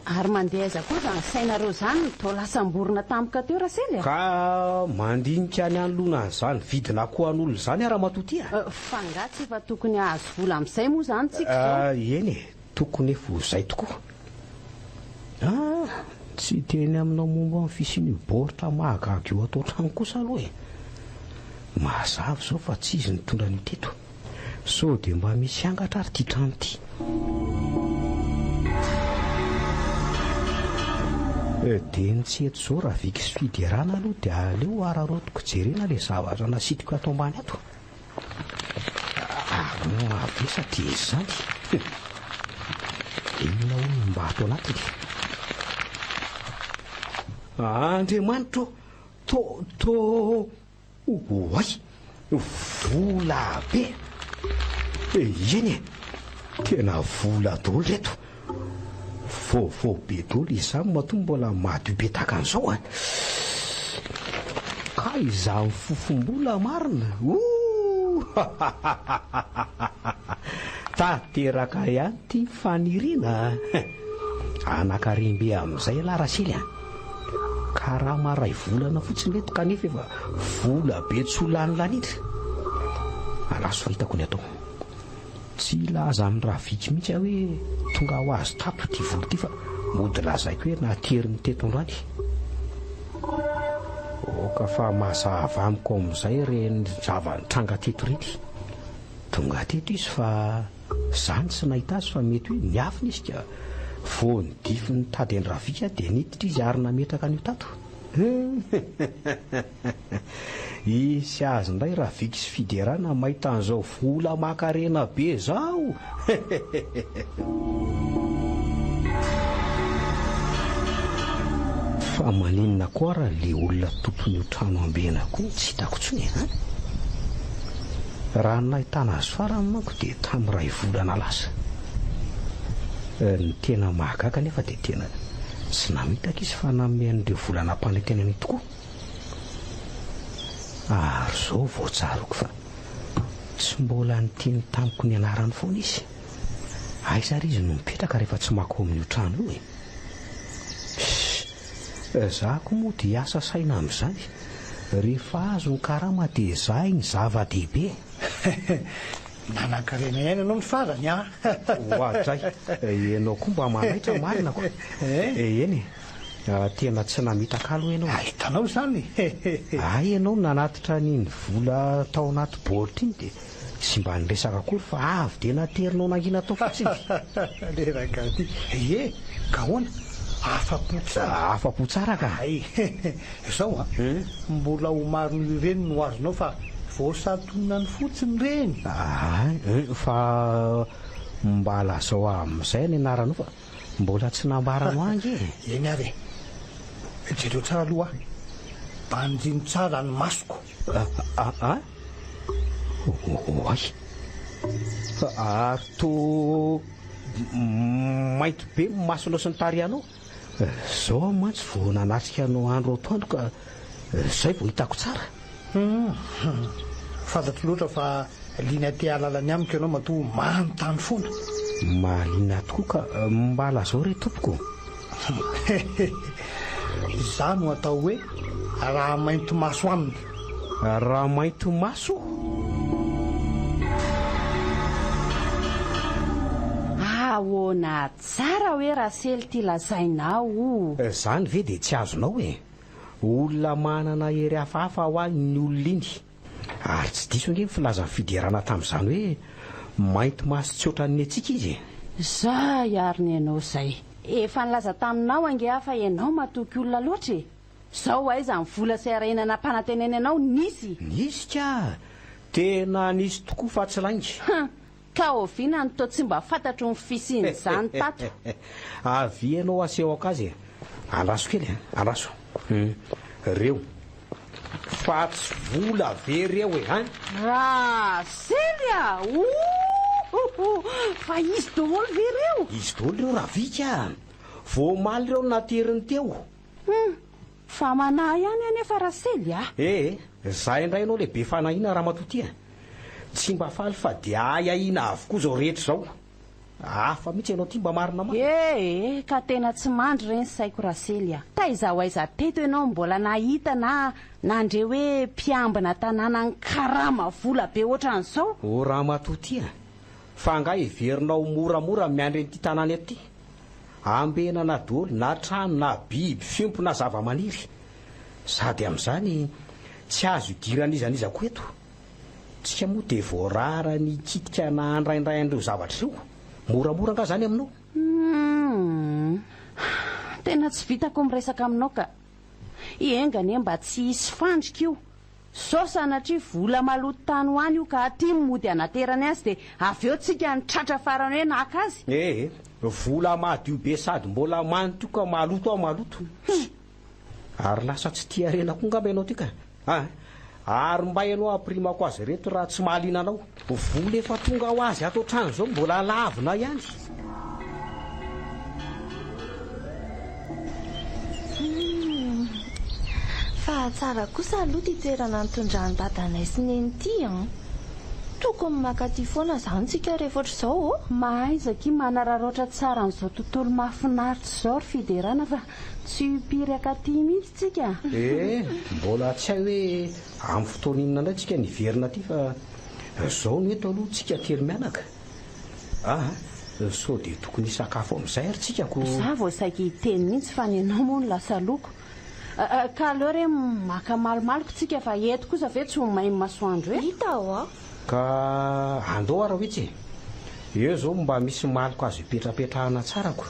B: Ary mandeha aiza koa izany sainareo izany no toa lasam-borona tampoka teo Rasely a?
A: Ka mandinika ny hanoloana an'izany vidin'akoho an'olona izany aho ramatoa ty a!
B: Fa angaha tsy efa tokony hahazo vola amin'izay moa izany tsika izao?
A: Eny e, tokony efa ho izay tokoa. Ah! Tsy hiteny aminao momba ny fisian'io baoritra mahagaga io ato an-trano kosa aloha e! Mazava izao fa tsy izy nitondra an'io teto. Sao dia mba misy angatra ary ity trano ity? Dia ny tsy eto izao raha Viky sy Fiderana aloha dia aleo araraotiko jerena ilay zavatra nasitriko ato ambany ato. Ary mavesatra izy izany. Inona hono no mba ato anatiny? Andriamanitra ô! To, to, Oay! Vola be! Eny e! Tena vola daholo ireto! Vaovao be daholo izany matoa mbola madio be tahaka an'izao an! Ka izany fofom-bola marina! Ooh! Tanteraka ihany ity faniriana an! Anankarem-be amin'izay ialahy Rasily an! Karama iray volana fotsiny ireto kanefa efa vola be tsy ho lany lanitra. Andraso fa hitako ny atao. Tsy hilaza amin'i Raviky mihitsy aho hoe tonga ho azy tato ity vola ity fa mody lazaiko hoe nateriny teto androany. Aoka fa mazava amiko amin'izay ireny zava-nitranga teto ireny. Tonga teto izy fa Za no tsy nahita azy fa mety hoe niafina izy ka vao nidify nitady an-dRavika dia niditra izy ary nametraka an'io tato. Hisy azy indray Raviky sy Fiderana mahita an'izao vola aman-karena be izao. Fa maninona koa ara le olona tompon'io trano ambenako io tsy hitako intsony e an! Raha ny nahitana azy farany manko dia tamin'ny iray volana lasa. Ny tena mahagaga anefa dia tena tsy namitaka izy fa nanome an'ireo vola nampanantenany tokoa. Ary izao vao tsaroako fa tsy mbola niteny tamiko ny anarany foana izy. Aiza ary izy no mipetraka rehefa tsy makao amin'io trano io e? Ssss, za koa moa dia hiasa saina amin'izany. Rehefa azo ny karama dia izay ny zava-dehibe.
C: Nanankarena ihany ianao ny farany an!
A: Oadray, ianao koa mba manaitra marina ko. Eny e, tena tsy namitaka aloha ianao e.
C: Hitanao izany e!
A: Hay ianao no nanatitra an'iny vola tao anaty baoritra iny dia Tsy mba niresaka akory fa avy dia naterinao nangina tao fotsiny.
C: Le rangahy ty. Ie, ka ahoana? Afa-po tsara.
A: Afa-po tsara ka.
C: Hay, izao an, mbola ho maro noho ireny no azonao fa vao santonany fotsiny ireny.
A: Hay, fa mba lazao amin'izay ny anaranao fa mbola tsy nambaranao ahy ange e.
C: Eny ary e. Jereo tsara aloha aho. Banjino tsara ny masoko.
A: A? Oay! Ary toa mainty be ny masonao sy ny tarehinao. Izao aho mantsy vao nanatrika anao andro atoandro ka izay vao hitako tsara.
C: Hum. Fantatro loatra fa liana te hahalala ny amiko ianao matoa manontany foana.
A: Mahaliana tokoa ka mba lazao re tompoko.
C: Izaho no atao hoe Ramaintimaso aminy.
A: Ramaintimaso?
B: Ahoana tsara hoe Rasely ity lazainao o?
A: Zany ve dia tsy azonao e? Olona manana hery hafahafa hoa iny olona iny. Ary tsy diso ange ny filazan'i Fiderana tamin'izany hoe mainty maso tsy ohatran'ny antsika izy e!
B: Zay ary ny anao zay. Efa nilaza taminao ange aho fa ianao matoky olona loatra e! Zao aiza ny vola sy harena nampanantenainy anao nisy?
A: Nisy ka! Tena nisy tokoa fa tsy lainga.
B: Hum! Ka oviana no toa tsy mba fantatro ny fisian'izany tato?
A: Avia ianao asehoko azy e! Andraso kely e! Andraso. Hum! Reo. Fa tsy vola ve reo e! Hein?
B: Rasely a! Ouh! Fa izy daholo ve reo?
A: Izy daholo reo Ravika a! Vao omaly reo no nateriny teo.
B: Hum! Fa manahy ihany anefa Rasely a!
A: Eh! Za indray ianao le be fanahiana ramatoa ty a! Tsy mba faly fa dia ahiahiana avokoa izao rehetra izao. Hafa mihitsy ianao ty mba marina marina.
B: Eh! Ka tena tsy mandry re ny saiko Rasely a! Taiza ho aiza teto ianao mbola nahita na nandre hoe mpiambina tanàna nikarama vola be ohatran'izao?
A: O ramatoa ty a! Fa angaha heverinao ho moramora ny miandry an'ity tanàna eto ity? Ambenana daholo na trano na biby fiompy na zava-maniry. Sady amin'izany tsy azo idiran'iza n'iza koa eto. Tsika moa dia voarara ny hikitika na handraindray an'ireo zavatra ireo. Moramora angaha izany aminao?
B: Humm. Tena tsy vitako miresaka aminao ka. Enga anie mba tsy hisy fandrika io. Sao sanatria vola maloto tany ho any io ka aty no mody anaterany azy dia avy eo tsika no tratra farany hoe naka azy.
A: Ee, vola madio be sady mbola manitra io ka maloto aho maloto. Hum! Ary lasa tsy tia harena koa ngamba ianao ty ka. A! Ary mba ianao ampirimako azy ireto raha tsy mahaliana anao. Vola efa tonga ho azy ato an-trano izao mbola lavina ihany.
E: Humm. Fa tsara kosa aloha ity toerana nitondran'i dadanay sy neny ity an! Tokony maka aty foana izany tsika rehefa ohatr'izao ô!
B: Mahaiza akia manararaotra tsara an'izao tontolo mahafinaritra izao ry Fiderana fa tsy ho impiry akaty mihitsy tsika.
A: Eh! Mbola tsy hay hoe amin'ny fotoana inona indray tsika no hiverina aty fa izao no eto aloha tsika telo mianaka. Aa! Sao dia tokony hisakafo amin'izay ary tsika ko.
B: Za vao saika hiteny mihitsy fa nenao moa no lasa loko. Ka aleo re maka malomaloka tsika fa eto kosa ve tsy ho main'ny masoandro e?
E: Hita hoa.
A: Ka andao ara hoy e! Eo izao mba misy maloka azo ipetrapetrahana tsara ko!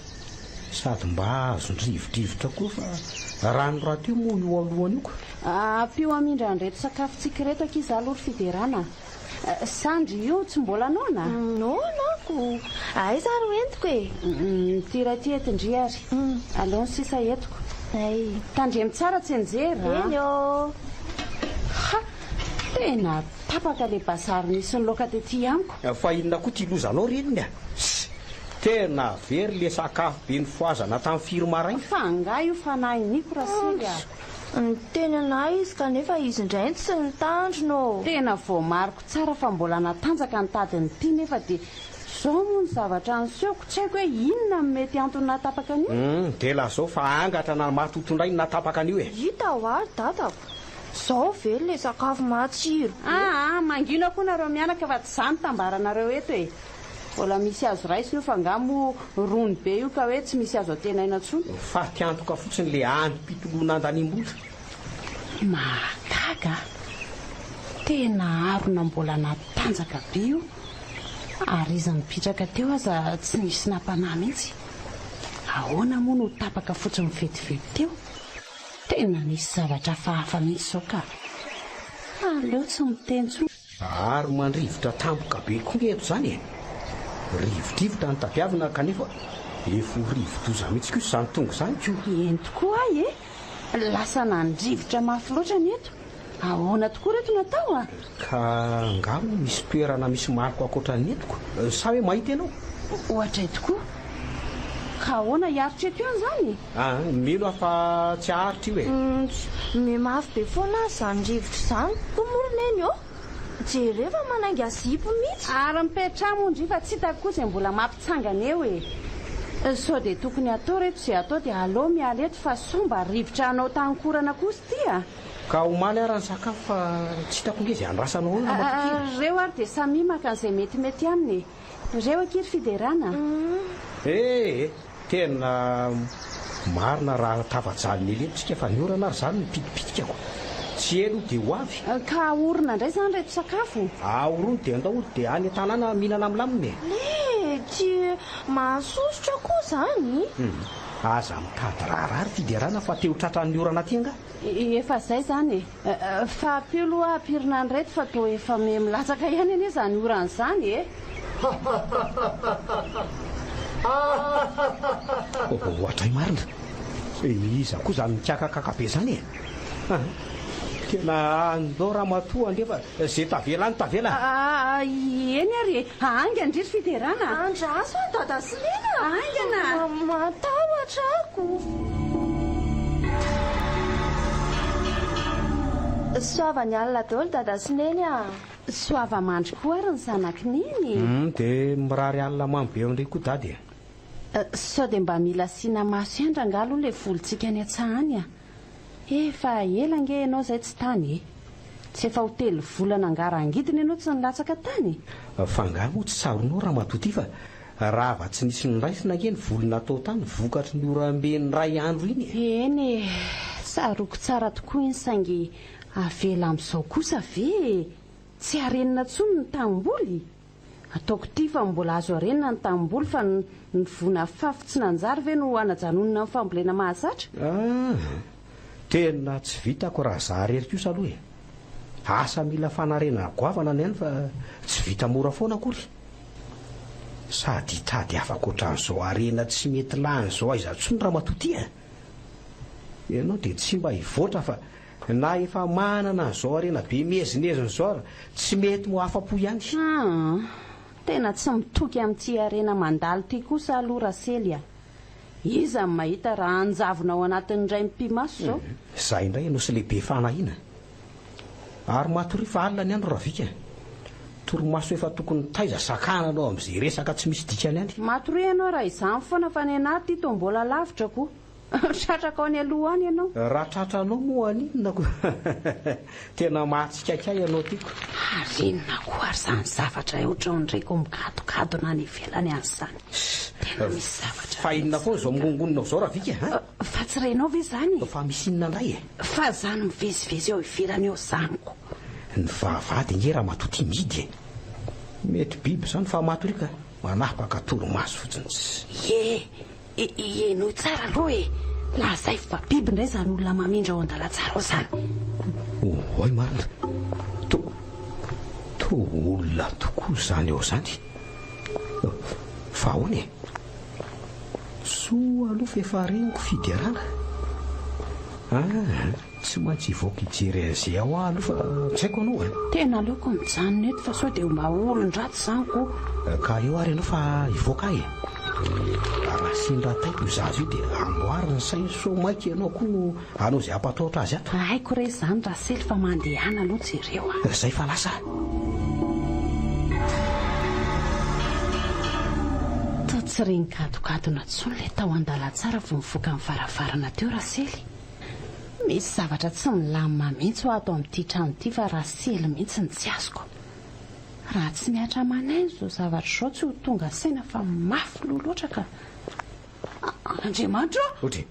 A: Sady mba azon-drivodrivotra koa fa rano rahateo moa io alohany io ko!
B: Ampio hamindra an'ireto sakafontsika ireto akia za aloha ry Fiderana a! Sandry io tsy mbola noana?
E: Noana ako! Aiza ary ho entiko e?
B: Ity iray ity entin-dry ary. Aleo ny sisa entiko.
E: Hay.
B: Tandremo tsara tsy hianjera a!
E: Eny ô!
B: Ha! Tena tapaka ilay bazary nisy ny laoka tety amiko.
A: Fa inona koa ity lozanao ry inona e? Tena very ilay sakafo be nifohazana tamin'ny firy maraina.
B: Fa angaha io fanahiniko Rasily a!
E: Niteny anah izy kanefa izy indray no tsy nitandrina ô!
B: Tena voamariko tsara fa mbola natanjaka ny tadin'ity nefa dia zao moa ny zavatra nisehoko tsy haiko hoe inona no mety antony nahatapaka an'io?
A: Humm dia lazao fa angatra na matoto indray no nahatapaka an'io e!
E: Hita hoa ry dadako, zao ve le sakafo matsiro be?
B: Aa mangina koa nareo mianaka fa tsy za no tambaranareo eto e! Mbola misy azo raisina io fa nga moa rony be io ka hoe tsy misy azo antenaina intsony.
A: Faty antoka fotsiny le andrim-pitoloana andaniam-bola.
B: Mahagaga a! Tena harona mbola natanjaka be io ary izy nipitraka teo aza tsy nisy nampanahy mihitsy. Ahoana moa no tapaka fotsiny vetivety teo? Tena nisy zavatra hafahafa mihitsy izao ka! Aleo tsy miteny intsony.
A: Ary mandrivotra tampoka be koa nge eto izany e! Rivodrivotra no tadiavina kanefa efa ho rivodoza mihitsy kosa izany tonga izany ko!
B: Eny tokoa ay e! Lasa nandrivotra mafy loatra ny eto. Ahoana tokoa reto no atao a?
A: Ka angaha moa misy toerana misy maloka ankoatra ny eto ko? Sa hoe mahita ianao?
B: Ohatray tokoa. Ka ahoana hiaritra eto ihany izany e?
A: Aa, mino aho fa tsy haharitra io e!
E: Mihamafy be foana aza izany rivotra izany koa moa ry Neny ô! Jereo fa manainga zipo mihitsy!
B: Ary mipetraha moa ndry fa tsy hitako koa izay mbola mampitsangana eo e! Sao dia tokony hatao reto izay hatao dia aleo miala eto fa sao mba rivotra hanao taninkorana kosa ity a!
A: Ka omaly ara ny sakafo fa tsy hitako nge izay andrasanao eo ramatoa kely.
B: Reo ary dia samia maka an'izay metimety aminy e. Reo akia ry Fiderana a.
A: Eh eh, tena marina raha tafajanona ela eto tsika fa ny orana ary izany mipitipitika ko. Tsy ela io dia ho avy.
B: Ka ahorona indray izany ireto sakafo?
A: Ahorony dia andao dia any an-tanàna mihinana milamina e.
E: Lety, mahasosotra koa izany.
A: Aza mitady raharaha ry Fiderana fa te ho tratran'ny orana aty angaha?
B: Efa zay zany e! Fa ampio aloha ampirina an'ireto fa toa efa miha milatsaka ihany anie izany orana izany e!
A: Ohatray marina! Iza koa izany mikakakaka be izany e? Tena andao ramatoa andeha fa ze tavela any tavela.
B: Aa eny ary e! Haingana ndry ry Fiderana a!
E: Andraso an Dada sy Neny a!
B: Haingana!
E: Matahotra ako! Soava ny alina daholo Dada sy Neny a!
B: Soava mandry koa ary ny zanak'i Neny e!
A: Humm dia mirary alina mamy be amin'ndry koa Dada e!
B: Sao dia mba mila asiana maso ihany rangahy aloha ilay volontsika any an-tsaha any a! Efa ela ange ianao izay tsy tany e! Tsy efa ho telo volana angaha rangidina ianao tsy nilatsaka tany?
A: Fa angaha moa tsy tsaroanao ramatoa ity fa rava tsy nisy noraisina ange ny voly natao tany vokatry ny oram-be niray andro iny e!
B: Eny e! Tsaroako tsara tokoa iny saingy avela amin'izao kosa ve e! Tsy harenina intsony ny tanimboly? Ataoko ity fa mbola azo arenina ny tanimboly fa ny voa nafafy tsy nanjary ve no hanajanonina ny fambolena mahazatra?
A: Ah! Tena tsy vitako raha za rery kosa aloha e! Asa mila fanarenana goavana ny any fa tsy vita mora foana akory. Sady hitady afaka ohatran'izao harena tsy mety lany izao aiza intsony ramatoa ity a! Ianao dia tsy mba hivoatra fa Na efa manana an'izao harena be miezinezina izao ary tsy mety ho afa-po ihany.
B: Aa! Tena tsy mitoky amin'ity harena mandalo ity kosa aloha Rasely a! Iza no mahita raha hanjavona ao anatin'ny indray mipi-maso izao?
A: Izay indray ianao sy lehibe fanahiana. Ary matoria fa alina ny andro Ravika. Torimaso efa tokony taiza sakana anao amin'izay resaka tsy misy dikany any.
B: Matoria ianao raha izany foana fa ny anah ity toa mbola lavitra ko. Tratrako any aloha any ianao.
A: Raha tratranao moa haninona ko? Tena mahatsikaiky ahy ianao tiako.
B: Ary inona koa ary izany zavatra ohatran'ny reko mikadokadona any ivelany any izany? Tena misy zavatra
A: Fa inona foana izao mingongonona izao Ravika a?
B: Fa tsy renao ve izany e?
A: Fa misy inona indray e?
B: Fa izany mivezivezy eo ivelany eo izany ko.
A: Ny vavahady ange ramatoa ity mihidy e! Mety biby izany fa matoria ka. Manapaka torimaso fotsiny.
B: Ie! Henoy tsara aloha e! Lazaivo fa biby indray izany olona mamindra ao an-dalantsara ao izany.
A: Oay marina! To, toa olona tokoa izany ao izany. Fa ahoana e? Soa aloha fa efa reniko fiderana. Ah, tsy maintsy hivoaka hijery an'izay ao aho aloha fa tsy haiko aloha e.
B: Tena aleoko mijanona eto fa sao dia mba olon-dratsy izany ko.
A: Ka eo ary ianao fa hivoaka aho e. Raha sendra taiko io zaza io dia amboary ny sainy sao maika ianao koa hanao izay hampatahotra azy ato.
B: Haiko re izany Rasely fa mandehana aloha jereo a.
A: Izay fa lasa.
B: Toa tsy re nikadokadona intsony ilay tao an-dalantsara vao nivoaka ny varavarana teo Rasely. Misy zavatra tsy milamina mihitsy hoa ato amin'ity trano ity fa Rasely mihitsy no tsy azoko. Raha tsy mihatra aman'aina izao zavatra izao tsy ho tonga saina fa mafy loha loatra ka. Andriamanitra ô!
A: Ohatry,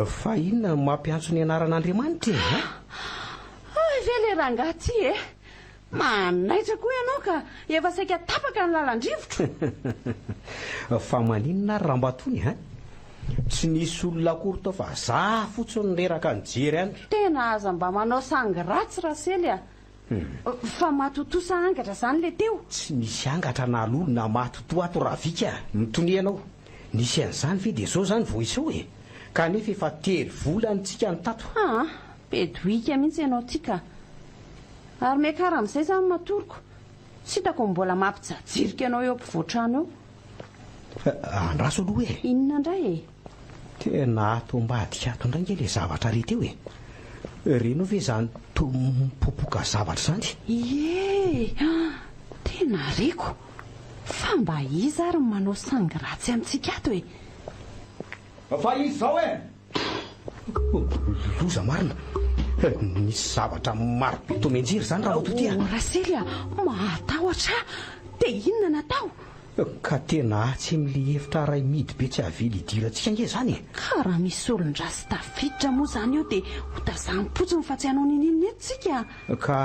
A: fa inona no mampiantso ny anaran'Andriamanitra e? A?
B: Hay ve ilay rangahy ity e! Manaitra koa ianao ka! Efa saika tapaka ny lalan-drivotro!
A: Fa maninona ary Rambatony a? Tsy nisy olona akory tao fa za fotsiny no reraka nijery any.
B: Tena aza mba manao sangy ratsy Rasely a! Fa matotoa sa angatra zany le teo?
A: Tsy misy angatra na lolo na matotoa ato Ravika a! Mitonia ianao. Nisy an'izany ve dia zao zany vao hiseho e? Kanefa efa telo volana tsika no tato.
B: Aa! Bedoika mihitsy ianao ty ka! Ary miakara amin'izay zany matoroko. Tsy hitako ny mbola mampijajirika anao eo ampovoan-trano eo.
A: Andraso aloha e!
B: Inona indray e?
A: Tena ato ambadika ato indray ange ilay zavatra re teo e! Renao ve izany toa mipopoka zavatra izany?
B: Ie! Tena reko! Fa mba iza ary no manao sangy ratsy amintsika ato e?
A: Fa iza izao e? Loza marina! Nisy zavatra maro be toa mianjera izany ramatoa ty a!
B: Oh Rasely a! Mahatahotra ahy! Dia inona no atao?
A: Ka tena atsy amin'ilay efitra iray mihidy be tsy avela hidirantsika ange izany e!
B: Ka raha misy olon-dratsy tafiditra moa izany eo dia ho tazamim-potsiny fa tsy hanao n'inon'inona eto tsika.
A: Ka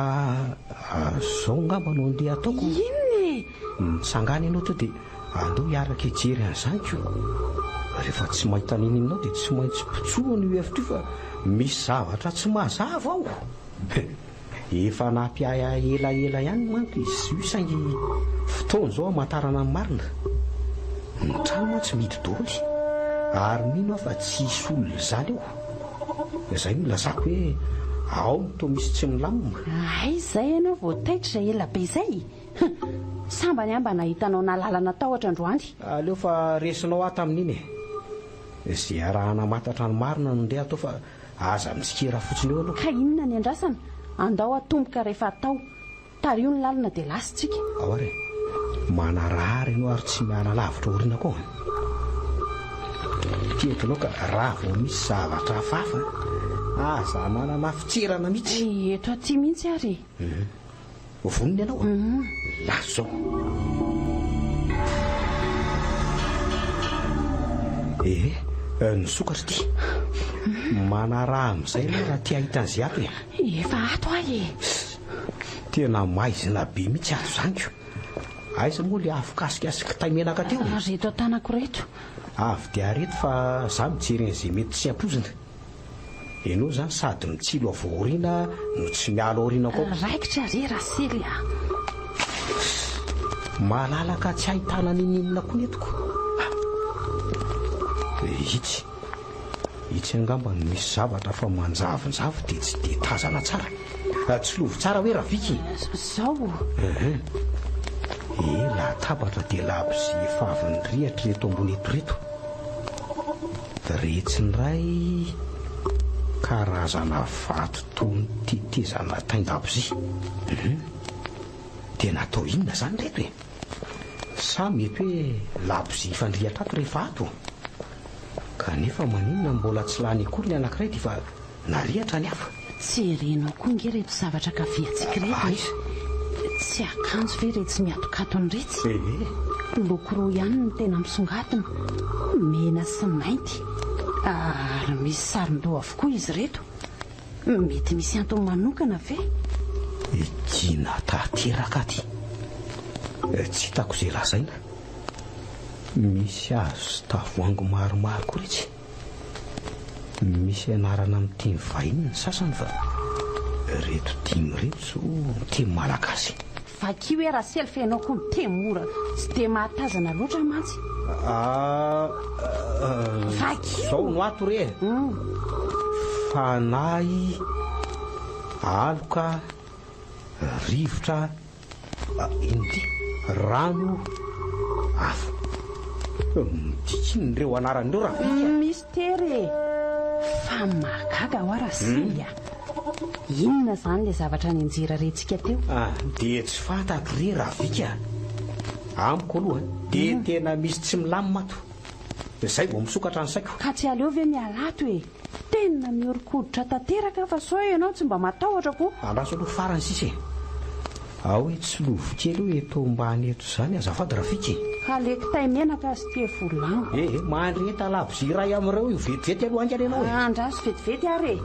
A: izao angamba no andeha ataoko.
B: Inona e?
A: Mitsangàna ianao teo dia andao hiaraka hijery an'izany ko. Rehefa tsy mahita n'inon'inona ao dia tsy maintsy potsohana io efitra io fa misy zavatra tsy mazava ao. Efa nampiahiahy elaela ihany manko izy io saingy fotoana izao hamantarana ny marina. Ny trano mantsy mihidy daholo ary mino aho fa tsy hisy olona izany ao. Izay no ilazako hoe ao no toa misy tsy milamina.
B: Aiza izay ianao vao taitra izay ela be izay? Hum! Sambany aho mba nahita anao nahalala natahotra androany.
A: Aleo fa resinao aho tamin'iny e! Izay araha-namantatra ny marina no ndeha atao fa aza mitsikera fotsiny eo aloha.
B: Ka inona ny andrasana? Andao atomboka rehefa atao. Tariho ny lalana dia lasa tsika.
A: Ao ary e. Manarahara ianao ary tsy miala lavitra aoriana koa. Ity entinao ka raha vao misy zavatra hafahafa, aza manana fitserana mihitsy.
B: Eto aty mihitsy ary e.
A: Vonona ianao? Lasa izao. Ee, nisokatra ity. Manaraha amin'izay ianao raha te hahita an'izay ato e.
B: Efa ato aho e.
A: Tena maizina be mihitsy ato izany ko. Aiza moa ilay afokasika sy kitay menaka teo e?
B: Reto an-tanako reto.
A: Avy dia areto fa za mijery an'izay mety tsy ampoizina. Ianao izany sady mitsilo avy aoriana no tsy miala aoriana koa.
B: Raikitra re Rasely a!
A: Malalaka tsy ahitana n'inon'inona koa ny entiko. Itsy. Itsy angamba no misy zavatra fa manjavonjavo dia tsy dia tazana tsara. Tsilovy tsara hoe Raviky e!
B: Zao o!
A: Ehe. E, latabatra dia labozia efa avy nirehatra ireto ambony eto ireto. Retsy indray karazana vato toy ny tetezana tain-dabozia. Hum. Dia natao inona izany ireto e? Sa mety hoe labozia ifandrihatra ato rehefa ato? Kanefa maninona mbola tsy lany akory ny anankiray dia efa narihatra ny hafa?
B: Tsy renao koa nge ireto zavatra kaviantsika ireto e!
A: Aiza?
B: Tsy akanjo ve iretsy mihatokatona iretsy?
A: Ee.
B: Loko roa ihany no tena misongadina, mena sy mainty. Ary misy saron-doha avokoa izy ireto. Mety misy antony manokana ve?
A: Gina tanteraka aty. Tsy hitako izay lazaina. Misy hazo sy tavoahangy maromaro koa retsy. Misy anarana amin'ny teny vahiny ny sasany fa ireto dimy ireto izao miteny malagasy.
B: Vakio hoe Rasely fa ianao koa miteny mora tsy dia mahatazana loatra mantsy. Vakio!
A: Izao no ato re e! Fanahy, aloka, rivotra. Inona ity? Rano, afo. Midika inona ireo anarana ireo Ravika?
B: Mistery e! Fa mahagaga hoa Rasily a! Inona izany ilay zavatra nianjera rentsika teo?
A: Ah, dia tsy fantatro re Ravika a! Amiko aloha dia tena misy tsy milamina ato. Izay vao misokatra ny saiko.
B: Ka tsy aleo ve miala ato e? Tena mihoron-koditra tanteraka aho fa sao ianao tsy mba matahotra koa.
A: Andraso aloha farany sisa e! Ao hoe tsilovy kely io eto ambany eto izany azafady Rafika e!
B: Aleoko tay menaka azy ity e volagno.
A: Eh eh, mandreheta labozia iray amin'ireo io vetivety aloha haingana ianao e!
B: Andraso vetivety ary e!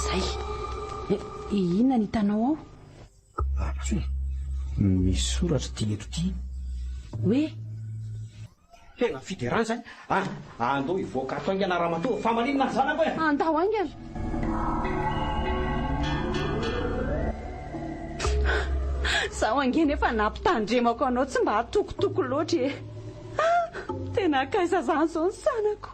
B: Zay. Inona no hitanao ao?
A: Andraso e! Misy soratra ity eto ity.
B: Hoe?
A: Tena fiderana izany ah! Andao hivoaka ato haingana ramatoa fa maninona ny zanako e!
B: Andao haingana! Izaho ange nefa nampitandremako anao tsy mba hatokotoko loatra e! Ah! Tena hankaiza izany izao ny zanako?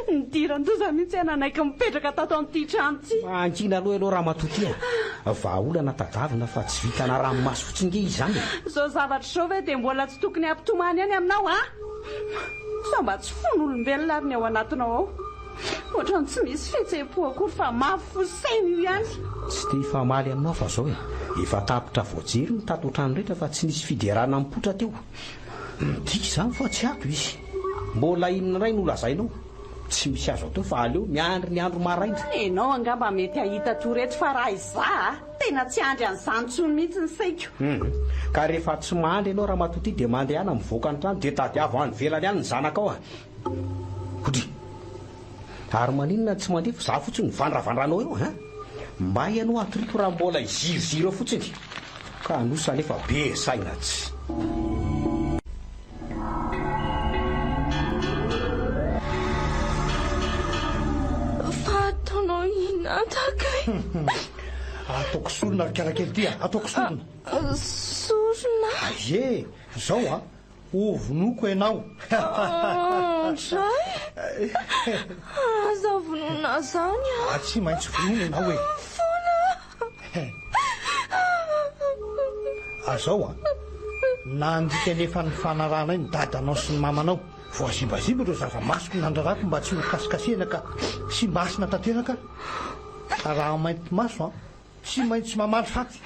B: Nidiran-doza mihitsy aho nanaiky mipetraka tato amin'ity trano ity.
A: Mangina aloha ianao ramatoa ity a! Vahaolana tadavina fa tsy vitana ranomaso fotsiny nge izy izany e!
B: Izao zavatra izao ve dia mbola tsy tokony hampitomany ihany aminao a? Sao mba tsy fon'olombelona ary ny ao anatinao ao? Ohatran'ny tsy misy fihetseham-po akory fa mafy fo saina io ihany.
A: Tsy te hifamaly aminao fa izao e! Efa tapitra voajery ny tato an-trano rehetra fa tsy nisy fiderana mipoitra teo. Midika izany fa tsy ato izy. Mbola inona indray no lazainao? Tsy misy azo atao fa aleo miandry ny andro maraina.
B: Enao angamba mety hahita tory eto fa raha izaho a, tena tsy handry an'izany intsony mihitsy ny saiko.
A: Hum. Ka rehefa tsy mandry ianao ramatoa ity dia mandehana mivoaka ny trano dia tadiavo any ivelany any ny zanakao a. Odry. Ary maninona no tsy mandeha fa za fotsiny mivandravandra anao eo a. Mba ianao atoriko raha mbola hiziriziry eo fotsiny. Ka anosa anefa be saina tsy.
E: Fa ataonao inona kay?
C: Ataoko sorona ry kalakely ty a! Ataoko sorona.
E: Sorona?
C: Ie, zao a! Hovonoiko ianao.
E: Ndray! Aza vonoina zany a!
C: Tsy maintsy vonoina ianao e!
E: Foana!
C: Azao a! Nandika ny efa nifanarahanay ny dadanao sy ny mamanao. Voazimbazimba ireo zava-masiko nandrarako mba tsy ho kasikasihana ka simba hasina tanteraka. Raha mainty maso an! Tsy maintsy mamaly faty.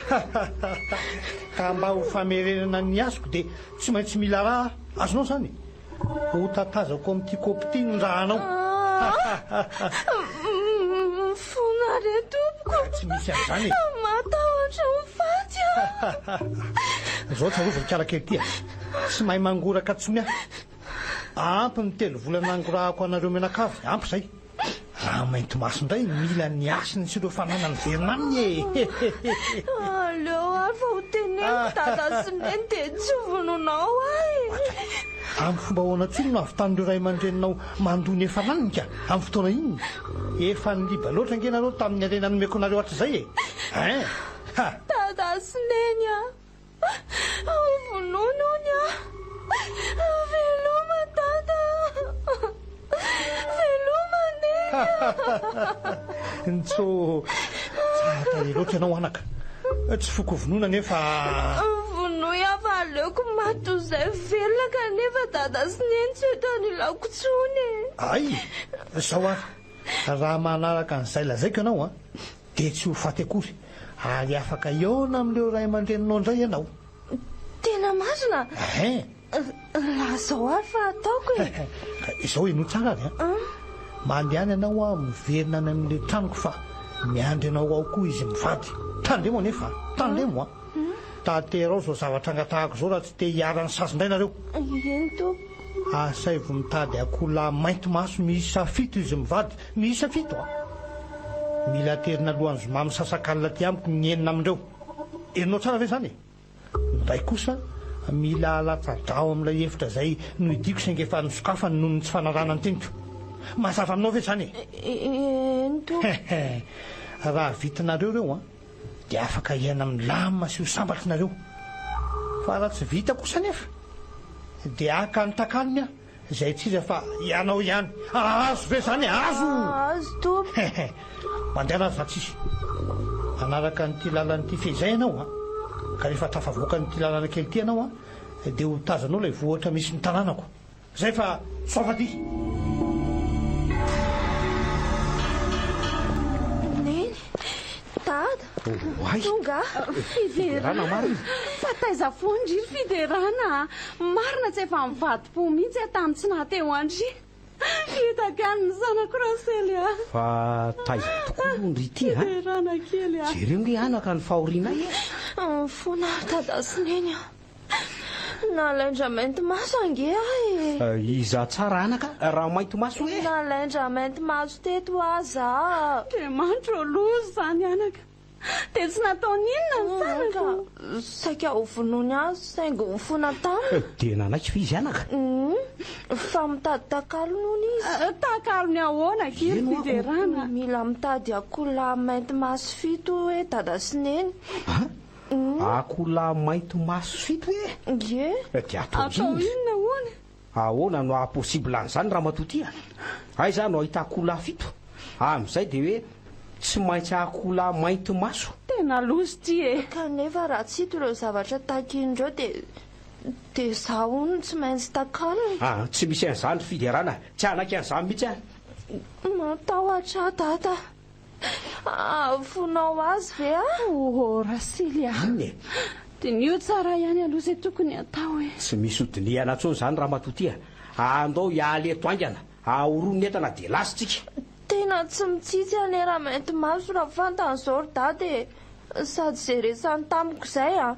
C: Ka mba ho famerenana ny hasiko dia tsy maintsy mila rà aho. Azonao izany? Ho tatazako amin'ity kaopy ity ny rànao.
E: Mifona re tompoko.
C: Tsy misy an'izany e.
E: Matahotra ho faty aho.
C: Izao tsarovy ry kalakely ity a. Tsy mahay mangoraka intsony aho. Ampy ny telo volana nangorahako anareo mianakavy. Ampy izay. Raha mainty maso indray mila ny hasiny sy ireo fananany velona aminy e!
E: Aleo ary fa ho teneniko dada sy neny dia tsy ho vonoinao aho e!
C: Amin'ny fomba ahoana intsony no hahavitan'ireo ray aman-dreninao mandoa ny efa laniny ka? Amin'ny fotoana inona? Efa niliba loatra ange nareo tamin'ny harena nomeko anareo hatrizay e! Hein! Ha!
E: Dada sy neny a! Vonoiny hono aho. Veloma dada. Veloma neny.
C: Ntso, tsara tarehy loatra ianao anaka. Tsy foko vonoina nefa.
E: Vonoy aho fa aleoko maty toy izay velona kanefa dada sy neny tsy eto anilako intsony e.
C: Ay, izao ary, raha manaraka an'izay lazaiko ianao an, Dia tsy ho faty akory, ary afaka hihaona amin'ireo ray aman-dreninao indray ianao.
E: Tena marina?
C: Hein!
E: Lazao ary fa ataoko e!
C: Ka izao henoy tsara ary an! Mandehana ianao an, miverina any amin'ilay tranoko fa miandry anao ao koa izy mivady. Tandremo anefa an! Tandremo an! Tanterao izao zavatra angatahako izao raha tsy te hiharan'ny sazy indray nareo.
E: Eny tompoko.
C: Asaivo mitady akoholahy mainty maso miisa fito izy mivady. Miisa fito an! Mila aterina alohan'ny zoma misasakalina aty amiko ny enina amin'ireo. Henonao tsara ve izany e? Ny iray kosa mila alatsa-drà ao amin'ilay efitra izay nohidiako saingy efa nosokafany noho ny tsy fanarahana ny teniko. Mazava aminao ve izany e?
E: Eny tompoko.
C: Hehe. Raha vitanareo ireo an, dia afaka hiaina milamina sy ho sambatra nareo. Fa raha tsy vita kosa anefa, dia haka ny takalony aho. Izay tsy iza fa ianao ihany. Azo ve izany e? Azo!
E: Azo tompoko.
C: Hehe. Mandehana ary fa tsisy. Hanaraka an'ity lalana ity fehizay ianao an. Ka rehefa tafavoaka an'ity lalana kely ity ianao an, dia ho tazanao ilay vohitra misy ny tanànako. Izay fa soava aty.
E: Neny, Dada,
A: Oay!
E: tonga aho.
B: Fiderana
A: marina.
B: Fa taiza foana ndry ry Fiderana a! Marina tsy efa nivadi-po mihitsy aho tamin'ny tsy naha teo an-dry. Hitako ihany ny zanako Rasely a!
A: Fa taiza tokoa moa ndry ity a?
B: Fiderana kely a!
A: Jereo nge anaka ny fahorianay e!
E: Mifona aho Dada sy Neny a! Nalain-dRamainty maso ange aho e!
A: Iza tsara anaka raha mainty maso e?
E: Nalain-dRamainty maso teto aza aho.
B: Andriamanitra ô, loza izany anaka. Dia tsy nataony inona ny zanako?
E: Saika ho vonoiny azy saingy nifona taminy.
A: Dia nanaiky ve izy anaka?
E: Fa mitady takalony hono izy.
B: Takalony ahoana akia ry Fiderana?
E: Mila mitady akoholahy mainty maso fito hoe dada sy neny.
A: Akoholahy mainty maso fito e?
E: Ie.
A: Dia atao
B: Atao
A: inona?
B: inona hono?
A: Ahoana no haha-possible an'izany ramatoa ty a? Aiza no hahita akoholahy fito? Amin'izay dia hoe tsy maintsy akoholahy mainty maso.
B: Tena loza ity e!
E: Kanefa raha tsy hita ireo zavatra takian'ireo dia dia izaho hono no tsy maintsy takalony.
A: Ah, tsy misy an'izany ry Fiderana, tsy hanaiky an'izany mihitsy aho.
E: Matahotra aho dada. Ahafonao azy ve aho?
B: Oh, Rasily a!
A: Inona e?
B: Diniho tsara ihany aloha izay tokony hatao e!
A: Tsy misy ho dinihana intsony izany ramatoa ty a! Andao hiala eto haingana. Ahorono ny entana dia lasa tsika.
E: Tena tsy mitsitsy anie Ramaintimaso raha fantany izao ry dada e! Sady izay resany tamiko izay an!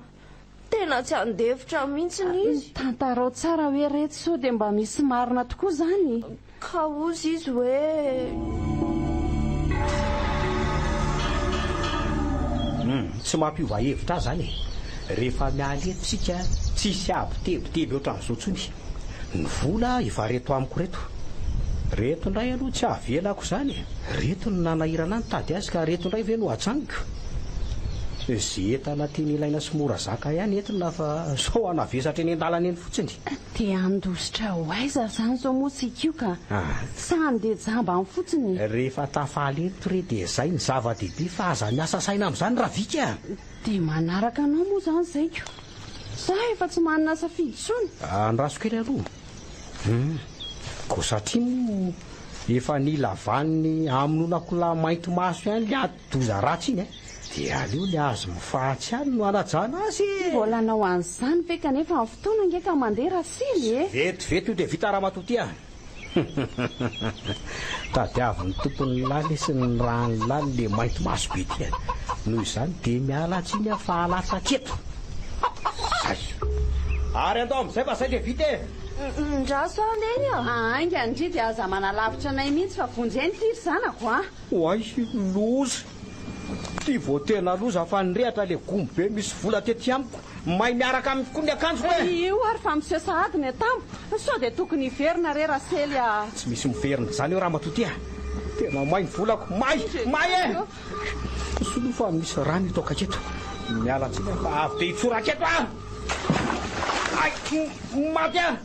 E: Tena tsy handefitra mihitsiny izy.
B: Tantarao tsara hoe retsy sao dia mba misy marina tokoa izany?
E: Ka hozy izy hoe.
A: Hum, tsy mampiova hevitra ahy izany e! Rehefa miala eto isika tsisy habitebiteby ohatran'izao intsony. Ny vola efa reto amiko reto. Reto indray aloha tsy avelako izany e! Reto no nanahirana ahy nitady azy ka reto indray ve no hajanoko? Ze entana tena ilaina sy mora zaka ihany entina fa sao hanavesatra eny an-dalana eny fotsiny.
B: Dia handositra ho aiza izany izao moa tsika io ka? Sa handeha jamba any fotsiny?
A: Rehefa tafaly eto re dia izay ny zava-dehibe fa aza miasa saina amin'izany Ravika a!
B: Dia manaraka anao moa izany izay ko! Za efa tsy manana safidy intsony.
A: Andraso kely aloha. Hum. Koa satria moa efa nila vaniny hamonoana akoholahy mainty maso ihany le ati-doza ratsy iny e! Dia aleo le azo mifahatsy ihany no hanajana azy e!
B: Mbola hanao an'izany ve kanefa ny fotoana ange ka mandeha Rasily e!
A: Vetivety io dia vita ramatoa ty a! Tadiavin'ny tompon'ny laly sy ny ràn'ny laly le mainty maso be ty a! Noho izany dia miala tsiny aho fa alatsaka eto! Zay! Ary andao amin'izay fa zay dia vita e!
E: Ndraso aho neny a!
B: Haingana ndry dia aza manalavitra anay mihitsy fa vonjy aina ity ry zanako a!
A: Oay! Loza! Ty vao tena loza fa nirehatra le gony be misy vola tety amiko. May miaraka amiko koa ny akanjoko e!
B: Io ary fa miseho sahady ny atambo. Sao dia tokony hiverina re Rasely a!
A: Tsy misy miverina izany eo ramatoa ty a! Tena may ny volako! May! May e! Soloy fa misy rano eto akaiky eto. Miala tsiny aho fa avy dia hitsoraka eto aho! Ay! Maty aho!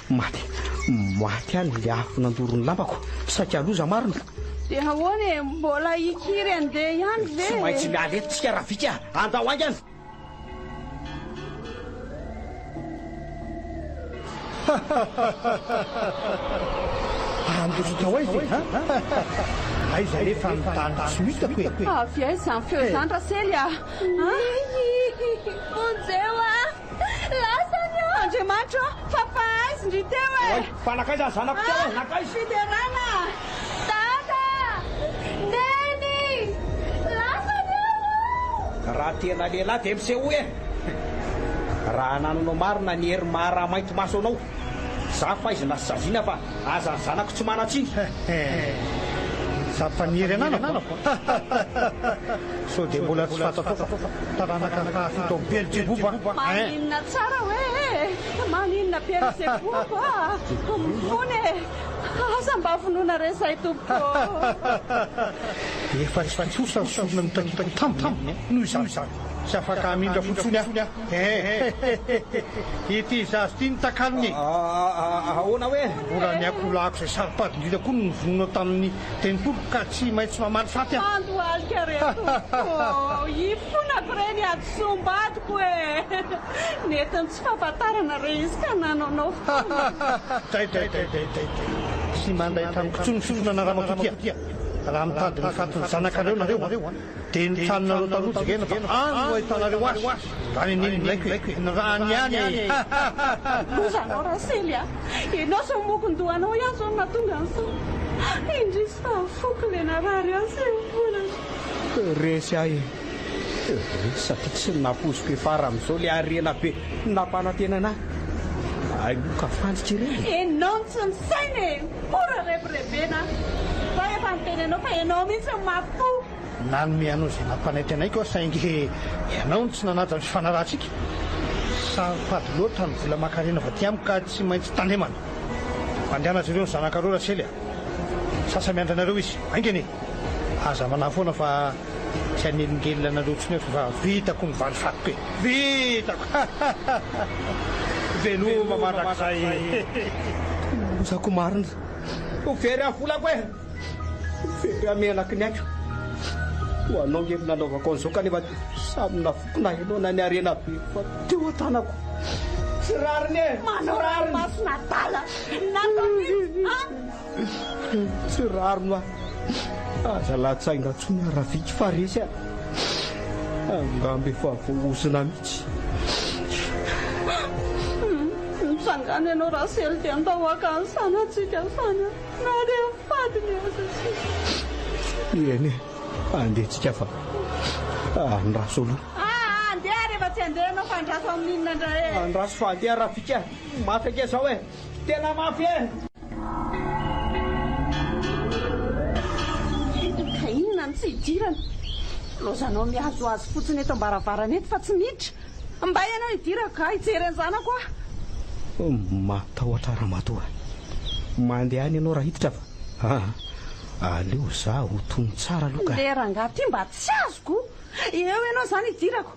A: Maty, maty any le afo nandoro ny lambako, saika loza marina.
B: Dia ahoana e, mbola hikiry handeha ihany ve e?
A: Tsy maintsy miala eto tsika Ravika a! Andao haingana!
C: Andositra ho aiza e? Aiza anefa ny tany tsy ho hitako e?
B: Avy aiza izany feo izany Rasely a?
E: Neny! Vonjeo aho!
B: Lasa ny aho! Andriamanitra ô! Fa fa aiza ndry teo e?
A: Oay! Fa nankaiza ny zanako teo e? Nankaiza?
B: Fiderana!
E: Dada! Neny! Lasa ny aho!
A: Raha tena lehilahy dia misehoa e! Raha anananao marina ny hery maha ramainty maso anao, za faizina sy saziana fa aza ny zanako tsy manan-tsiny.
C: Za mpaniry ananako a! Sao dia mbola tsy fantatrao fa taranaka fahafito amin'i Belzeboba ein!
B: Maninona tsara hoe e! Maninona Belzeboba a! Mifona e! Aza mba vonoina re izay tompoko ô!
C: Efa tsy trosa ny sorona notakiko taminy noho izany tsy afaka hamindra fo intsony aho eh! Ity zaza ity no takalony e!
A: Ahoana hoe?
C: Mbola ny akoholahiko izay saro-pady indrindra koa no novonoina tamin'ny Tempoly ka tsy maintsy mamaly faty aho.
B: Andohalika re tompoko ô! Ifonako re ny hadisoam-badiko e! Nentin'ny tsy fahafantarana re izy ka nanaonao foana.
C: Dai dai dai dai dai dai. Tsy mandaitra amiko intsony ny fifonana ramatoa ty a! Raha mitady ny fatin'ny zanakareo nareo a, dia ny tranonareo taloha jerena fa any no ahitanareo azy. Raha ny an'iny ilaiko e! Ny rany ihany e!
B: Loza anao Rasely a! Ianao sy ny mokon-dohanao ihany izao no nahatonga an'izao. Indrisy fa foko ilay narary ahy sy ny volana.
A: Resy aho e! Resy satria tsy nampoiziko hiafara amin'izao ilay harena be nampanantenana ahy. Hay moa ka fandrika ireny e!
B: Ianao no tsy misaina e! Mora rebirebena. Za efa niteny anao fa ianao mihitsy no mafy fo.
C: Nanome anao izay nampanantenaiko aho saingy ianao no tsy nanaja ny fifanarahantsika. Saro-pady loatra ny vola aman-karena avy aty amiko ka tsy maintsy tandremana. Mandehana jereo ny zanakareo Rasely a! Sasa miandry anareo izy. Haingana e! Aza manahy foana fa tsy hanelingelina anareo intsony aho fa efa vitako ny valifatiko e! Vitako! Veloma mandrakizay e!
A: Lozako marina. Ho very aho volako e! Very aho menaky ny aiko. Ho anao nge no nanaovako an'izao kanefa samy nafoko na ianao na ny harena be efa teo an-tanako. Tsy rariny e! Tsy
B: Manao
A: rariny!
B: ranomason'adala natao mihitsy an!
A: Tsy rariny hoa. Aza latsaina intsony aho Raviky fa resy aho. Angamba efa voaozona mihitsy.
B: Mitsangàna ianao Rasely dia andao haka ny zanatsika izany an! Na dia fadiny aza isika.
A: Eny e, andeha tsika fa andraso aloha.
B: Aa, andeha rehefa tsy andeha ianao fa andraso amin'inona indray e!
A: Andraso fa andeha Rafika, mafy ange izao e! Tena mafy e!
B: Ka inona no tsy hidirana? Laozanao mihazohazo fotsiny eto am-baravarana eto fa tsy miditra. Mba ianao hidirako ka hijery ny zanako aho.
A: Matahotra ramatoa. Mandehana ianao raha hiditra fa aa aleo za ho tony tsara aloha ka.
B: Le rangahy ty mba tsy azoko. Eo ianao izany hidirako.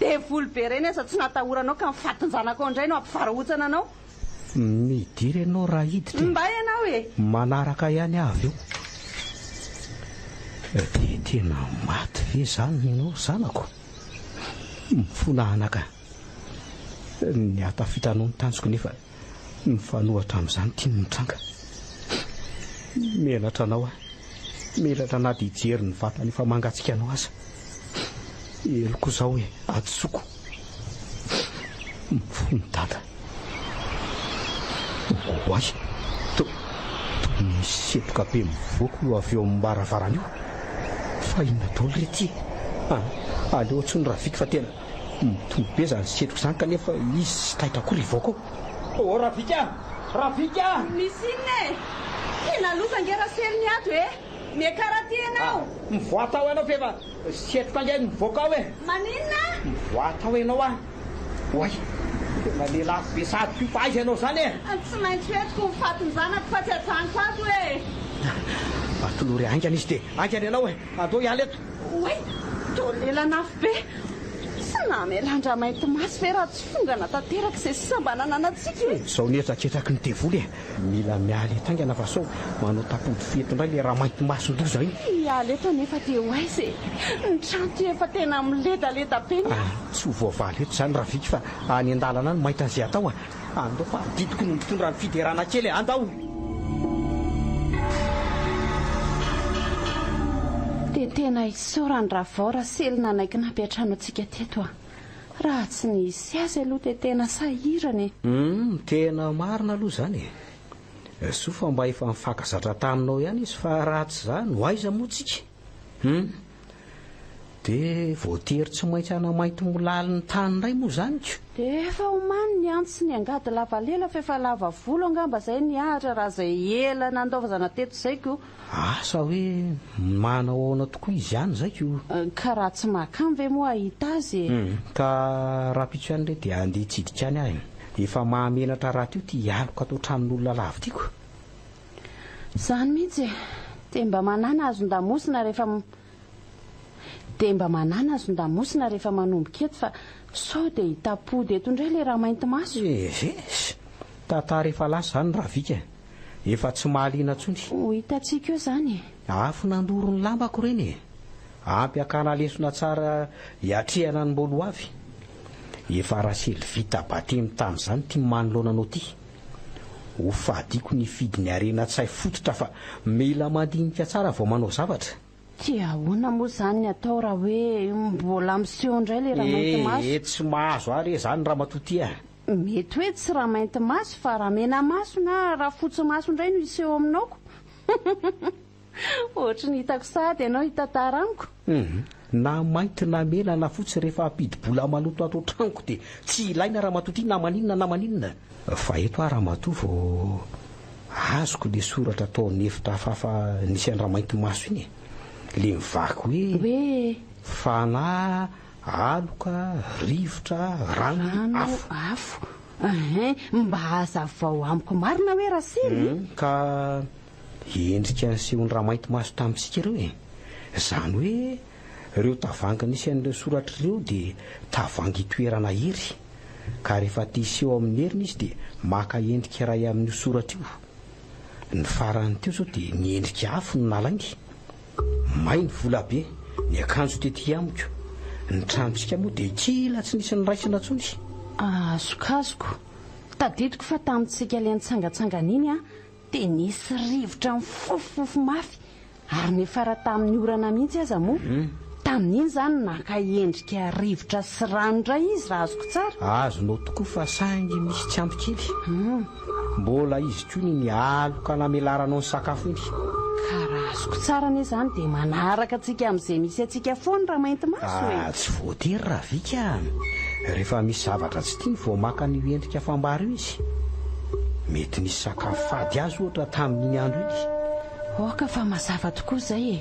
B: Devoly be ireny aza tsy natahoranao ka ny fatin-janakao indray no hampivarahontsana anao.
A: Midira ianao raha hiditra e.
B: Mba ianao e.
A: Manaraka ihany aho avy eo. Dia tena maty ve izany ianao zanako? Mifona anaka. Ny hahatafitanao ny tanjoko nefa mifanohitra amin'izany ity no mitranga. Menatra anao aho. Menatra na dia hijery ny vatana efa mangatsiaka anao aza. Heloko izao e, hadisoako. Mifona dada. Oay! Toa toa misy setroka be mivoaka io avy eo am-baravarana io. Fa inona daholo re ity e? Ah, aleo antsoiny Raviky fa tena mitombo be izany setroka izany kanefa izy tsy taitra akory hivoaka ao. Oh Raviky a! Raviky a!
B: Misy inona e? Tena loza ange Rasely ny ato e! Miakara aty ianao!
A: Ah, mivoaha tao ianao fa efa setroka ange no mivoaka ao e!
B: Maninona?
A: Mivoaha tao ianao ah! Oay! Tena lehilahy be sady koa fa aiza ianao izany e?
B: Tsy maintsy ho entiko ny fatin-janako fa tsy hajanoko ato e!
A: Atolory haingana izy dia haingana ianao e! Andao hiala eto!
B: Oay! Toa lelan'afo be! Tsy namelan-dRamainty maso ve raha tsy fongana tanteraka izay sisa mba nananantsika e?
A: Izao nihetraketraky ny devoly e! Mila miala eto haingana fa sao manao tapody fety indray ilay ramainty mason-doza iny.
B: Hiala eto anefa dia ho aiza e? Ny trano ity efa tena miledaleda be ny afo.
A: Tsy ho voavaly eto izany Raviky fa any an-dalana any mahita an'izay atao a! Andao fa adidiko ny mitondra ny fiderana kely e! Andao!
B: Dia tena isaorany Ravao Rasely nanaiky nampiantrano antsika teto a! Raha tsy nisy azy aloha dia tena sahirana e!
A: Humm, tena marina aloha izany e! Soa fa mba efa nifankazatra taminao ihany izy fa raha tsy izany ho aiza moa tsika? Humm, dia voatery tsy maintsy hanamainty molaly ny tany indray moa izany ko!
B: Dia efa omany ny antsy sy ny angady lava lela fa efa lava volo angamba izay ny ahitra raha izay ela nandaozana teto izay ko!
A: Asa hoe manao ahoana tokoa izy any izay ko!
B: Ka raha tsy mahakamo ve moa hahita azy e!
A: Ka rahampitso ihany re dia handeha hitsidika any aho e! Efa mahamenatra rahateo ity hialoka ato an-tranon'olona lava ity ko!
B: Izany mihitsy e! Dia mba manàna hazon-damosina rehefa Dia mba manàna hazon-damosina rehefa manomboka eto fa sao dia hitapody eto indray ilay ramaintimaso.
A: Ehesh! Tantara efa lasa izany Ravika e! Efa tsy mahaliana intsony.
B: Ho hitantsika eo izany e!
A: Afo nandoro ny lambako ireny e! Ampy hakana lesona tsara hiatrehana ny mbola ho avy. Efa Rasely vita batemy tamin'izany ity manoloana anao ity. Ho fadiako ny hifidy ny harena tsy hay fototra fa mila mandinika tsara vao manao zavatra.
B: Dia ahoana moa izany ny atao raha hoe mbola miseho indray ilay ramaintimaso?
A: Ee, tsy mahazo ahy re izany ramatoa ity a!
B: Mety hoe tsy ramaintimaso fa ramenamaso na rafotsimaso indray no hiseho aminao ko! Ohatry ny hitako sahady ianao hitantara amiko.
A: Hum, na mainty na mena na fotsy rehefa hampidi-bola maloto ato an-tranoko dia tsy ilaina ramatoa ity na maninona na maninona. Fa eto aho ramatoa vao azoko le soratra tao amin'ny efitra hafahafa nisy an-dramaintimaso iny e! Le mivaky hoe.
B: Hoe.
A: Fanahy, aloka, rivotra, rano,
B: Rano,
A: afo.
B: afo. Ehe, mba hazavao amiko marina hoe Rasily?
A: Hum, ka Endrika nisehon-dRamaintimaso tamintsika ireo e! Izany hoe ireo tavangy nisy an'ireo soratra ireo dia tavangy itoerana hery, ka rehefa te hiseho amin'ny heriny izy dia maka endrika iray amin'io soratra io. Ny farany teo izao dia ny endrika afo no nalainy. May ny volabe, ny akanjo tety amiko, ny tranontsika moa dia kila tsy nisy niraisina intsony.
B: Azokazoko. Tadidiko fa tamintsika ilay nitsangantsangana iny an, Dia nisy rivotra nifofofofo mafy ary niafara tamin'ny orana mihitsy aza moa. Tamin'iny izany naka endrika rivotra sy rano indray izy raha azoko tsara.
A: Azonao tokoa fa saingy misy tsy ampy kely. Mbola izy koa ny nialoka namelaranao ny sakafo iny.
B: Ka raha azoko tsara anie izany dia manaraka antsika amin'izay misy antsika foana Ramaintimaso e!
A: Ah, tsy voatery Ravika a! Rehefa misy zavatra tsy tiany vao maka an'io endrika fambara io izy. Mety nisy sakafo fady azy ohatra tamin'iny andro iny.
B: Aoka fa mazava tokoa izay e!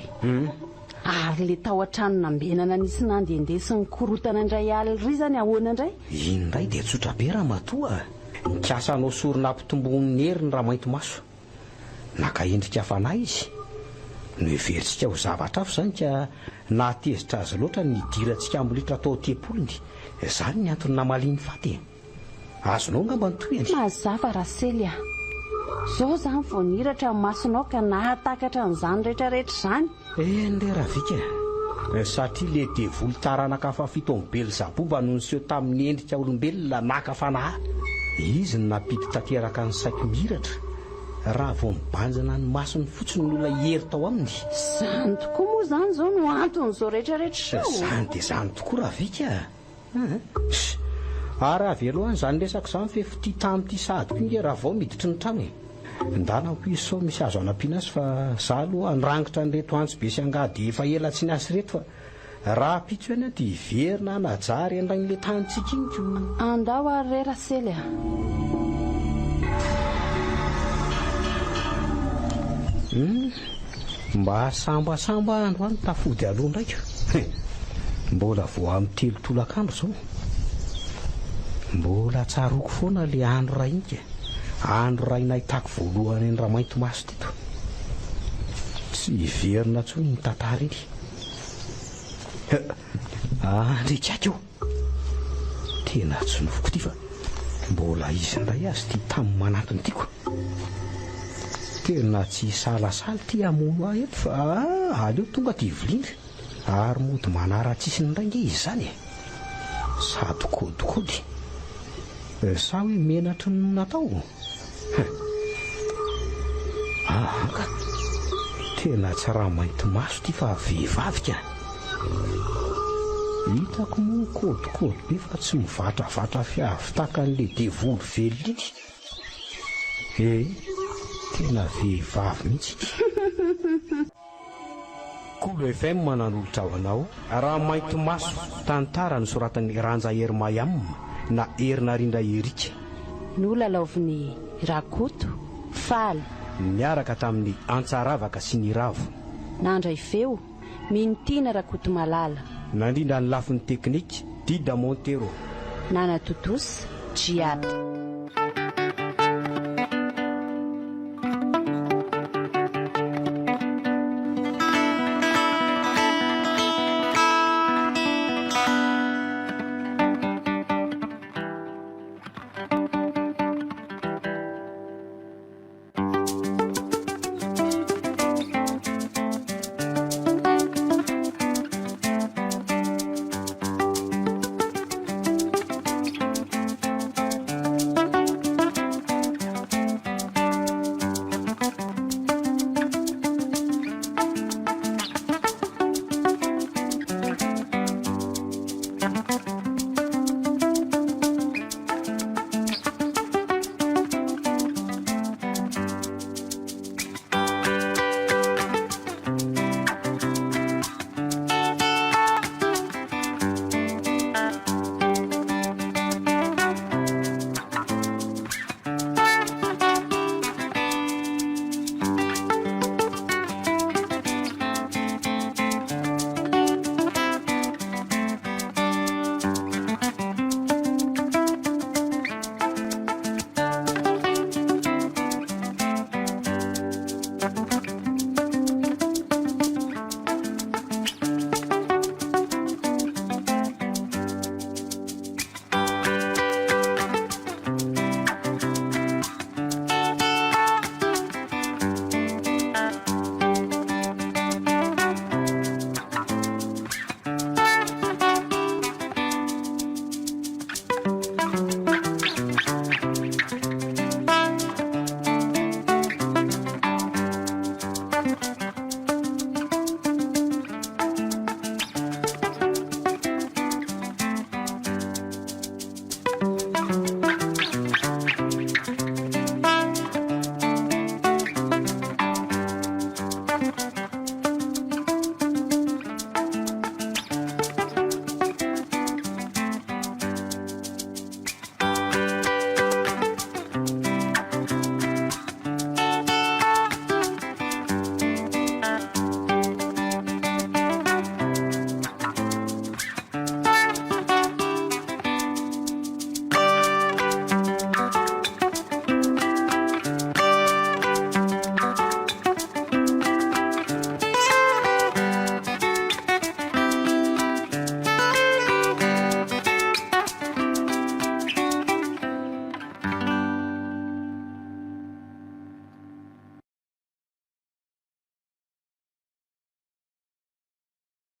B: Ary le tao an-trano nambenana nisy nandehandeha sy nikorotana indray alina iry izany ahoana indray?
A: Iny indray dia tsotra be ramatoa a! Nikasa hanao sorona hampitomboany hery ny ramaintimaso. Naka endrika fanahy izy. Noheverintsika ho zavatra hafa izany ka nahatezitra azy loatra ny nidirantsika amboletra tao an-tempoliny. Izany ny antony namaliany faty e! Azonao angamba ny tohiny.
B: Mazava Rasely a! Zao zany vao nihiratra ny masonao ka nahatakatra an'izany retraretra izany.
A: Eny re Ravika e! Satria le devoly taranaka fahafito amin'i Belzaboba no niseho tamin'ny endrika olombelona naka fanahy. Izy no nampidi tanteraka ny saiko mihiratra raha vao mibanjina ny masony fotsiny ny olona hiery tao aminy.
B: Izany tokoa moa izany izao no anton'izao retraretra izao?
A: Izany dia izany tokoa Ravika a! Ss! Ary avelao any izany resaka izany f'efa ity tany ity sahady koa nge raha vao miditry ny trano e! Ndana hoy izy sao misy azo anampiana azy fa za aloha handrangitra an'ireto antsy be sy angady efa ela tsy niasa ireto fa rahampitso ihany aho dia hiverina hanajary an'ilay tanintsika iny ko!
B: Andao ary re Rasely a!
A: Hum! Mba sambasamba aho androany tafody aloha indray ko! Mbola vao amin'ny telo tolakandro izao. Mbola tsaroako foana ilay andro iray iny ka. Andro iray nahitako voalohany an'i Ramaintimaso teto. Tsy hiverina intsony iny tantara iny. Andry ikaky ô! Tena tsy nofiko ity fa mbola izy indray aza ity tamy manantona ity ko. Tena tsy hisalasala ity hamono ahy eto fa aleo tonga dia vilindry. Ary mody manara-tsisiny indray nge izy izany e! Sady kodikody. Sa hoe menatry ny natao? Hein! Aa ka! Tena tsy raha mainty maso ity fa vehivavy ka! Hitako moa mikodikody be fa tsy mivatravatra fiavy an'ilay devoly velona iny. Ee, tena vehivavy mihitsy ity. Kolo FM nanolotra ho anao Raha mainty maso, tantara nosoratan'i Ranja Hermayam na Herinarindra Eric.
B: Nolalaovin'i Rakoto, Faly.
A: Niaraka tamin'i Antsaravaka sy Niravo.
B: Nandray feo, Mintiana Rakotomalala.
A: Nandrindra ny lafiny teknika, Dida Montero.
B: Nanatontosa, Djihad.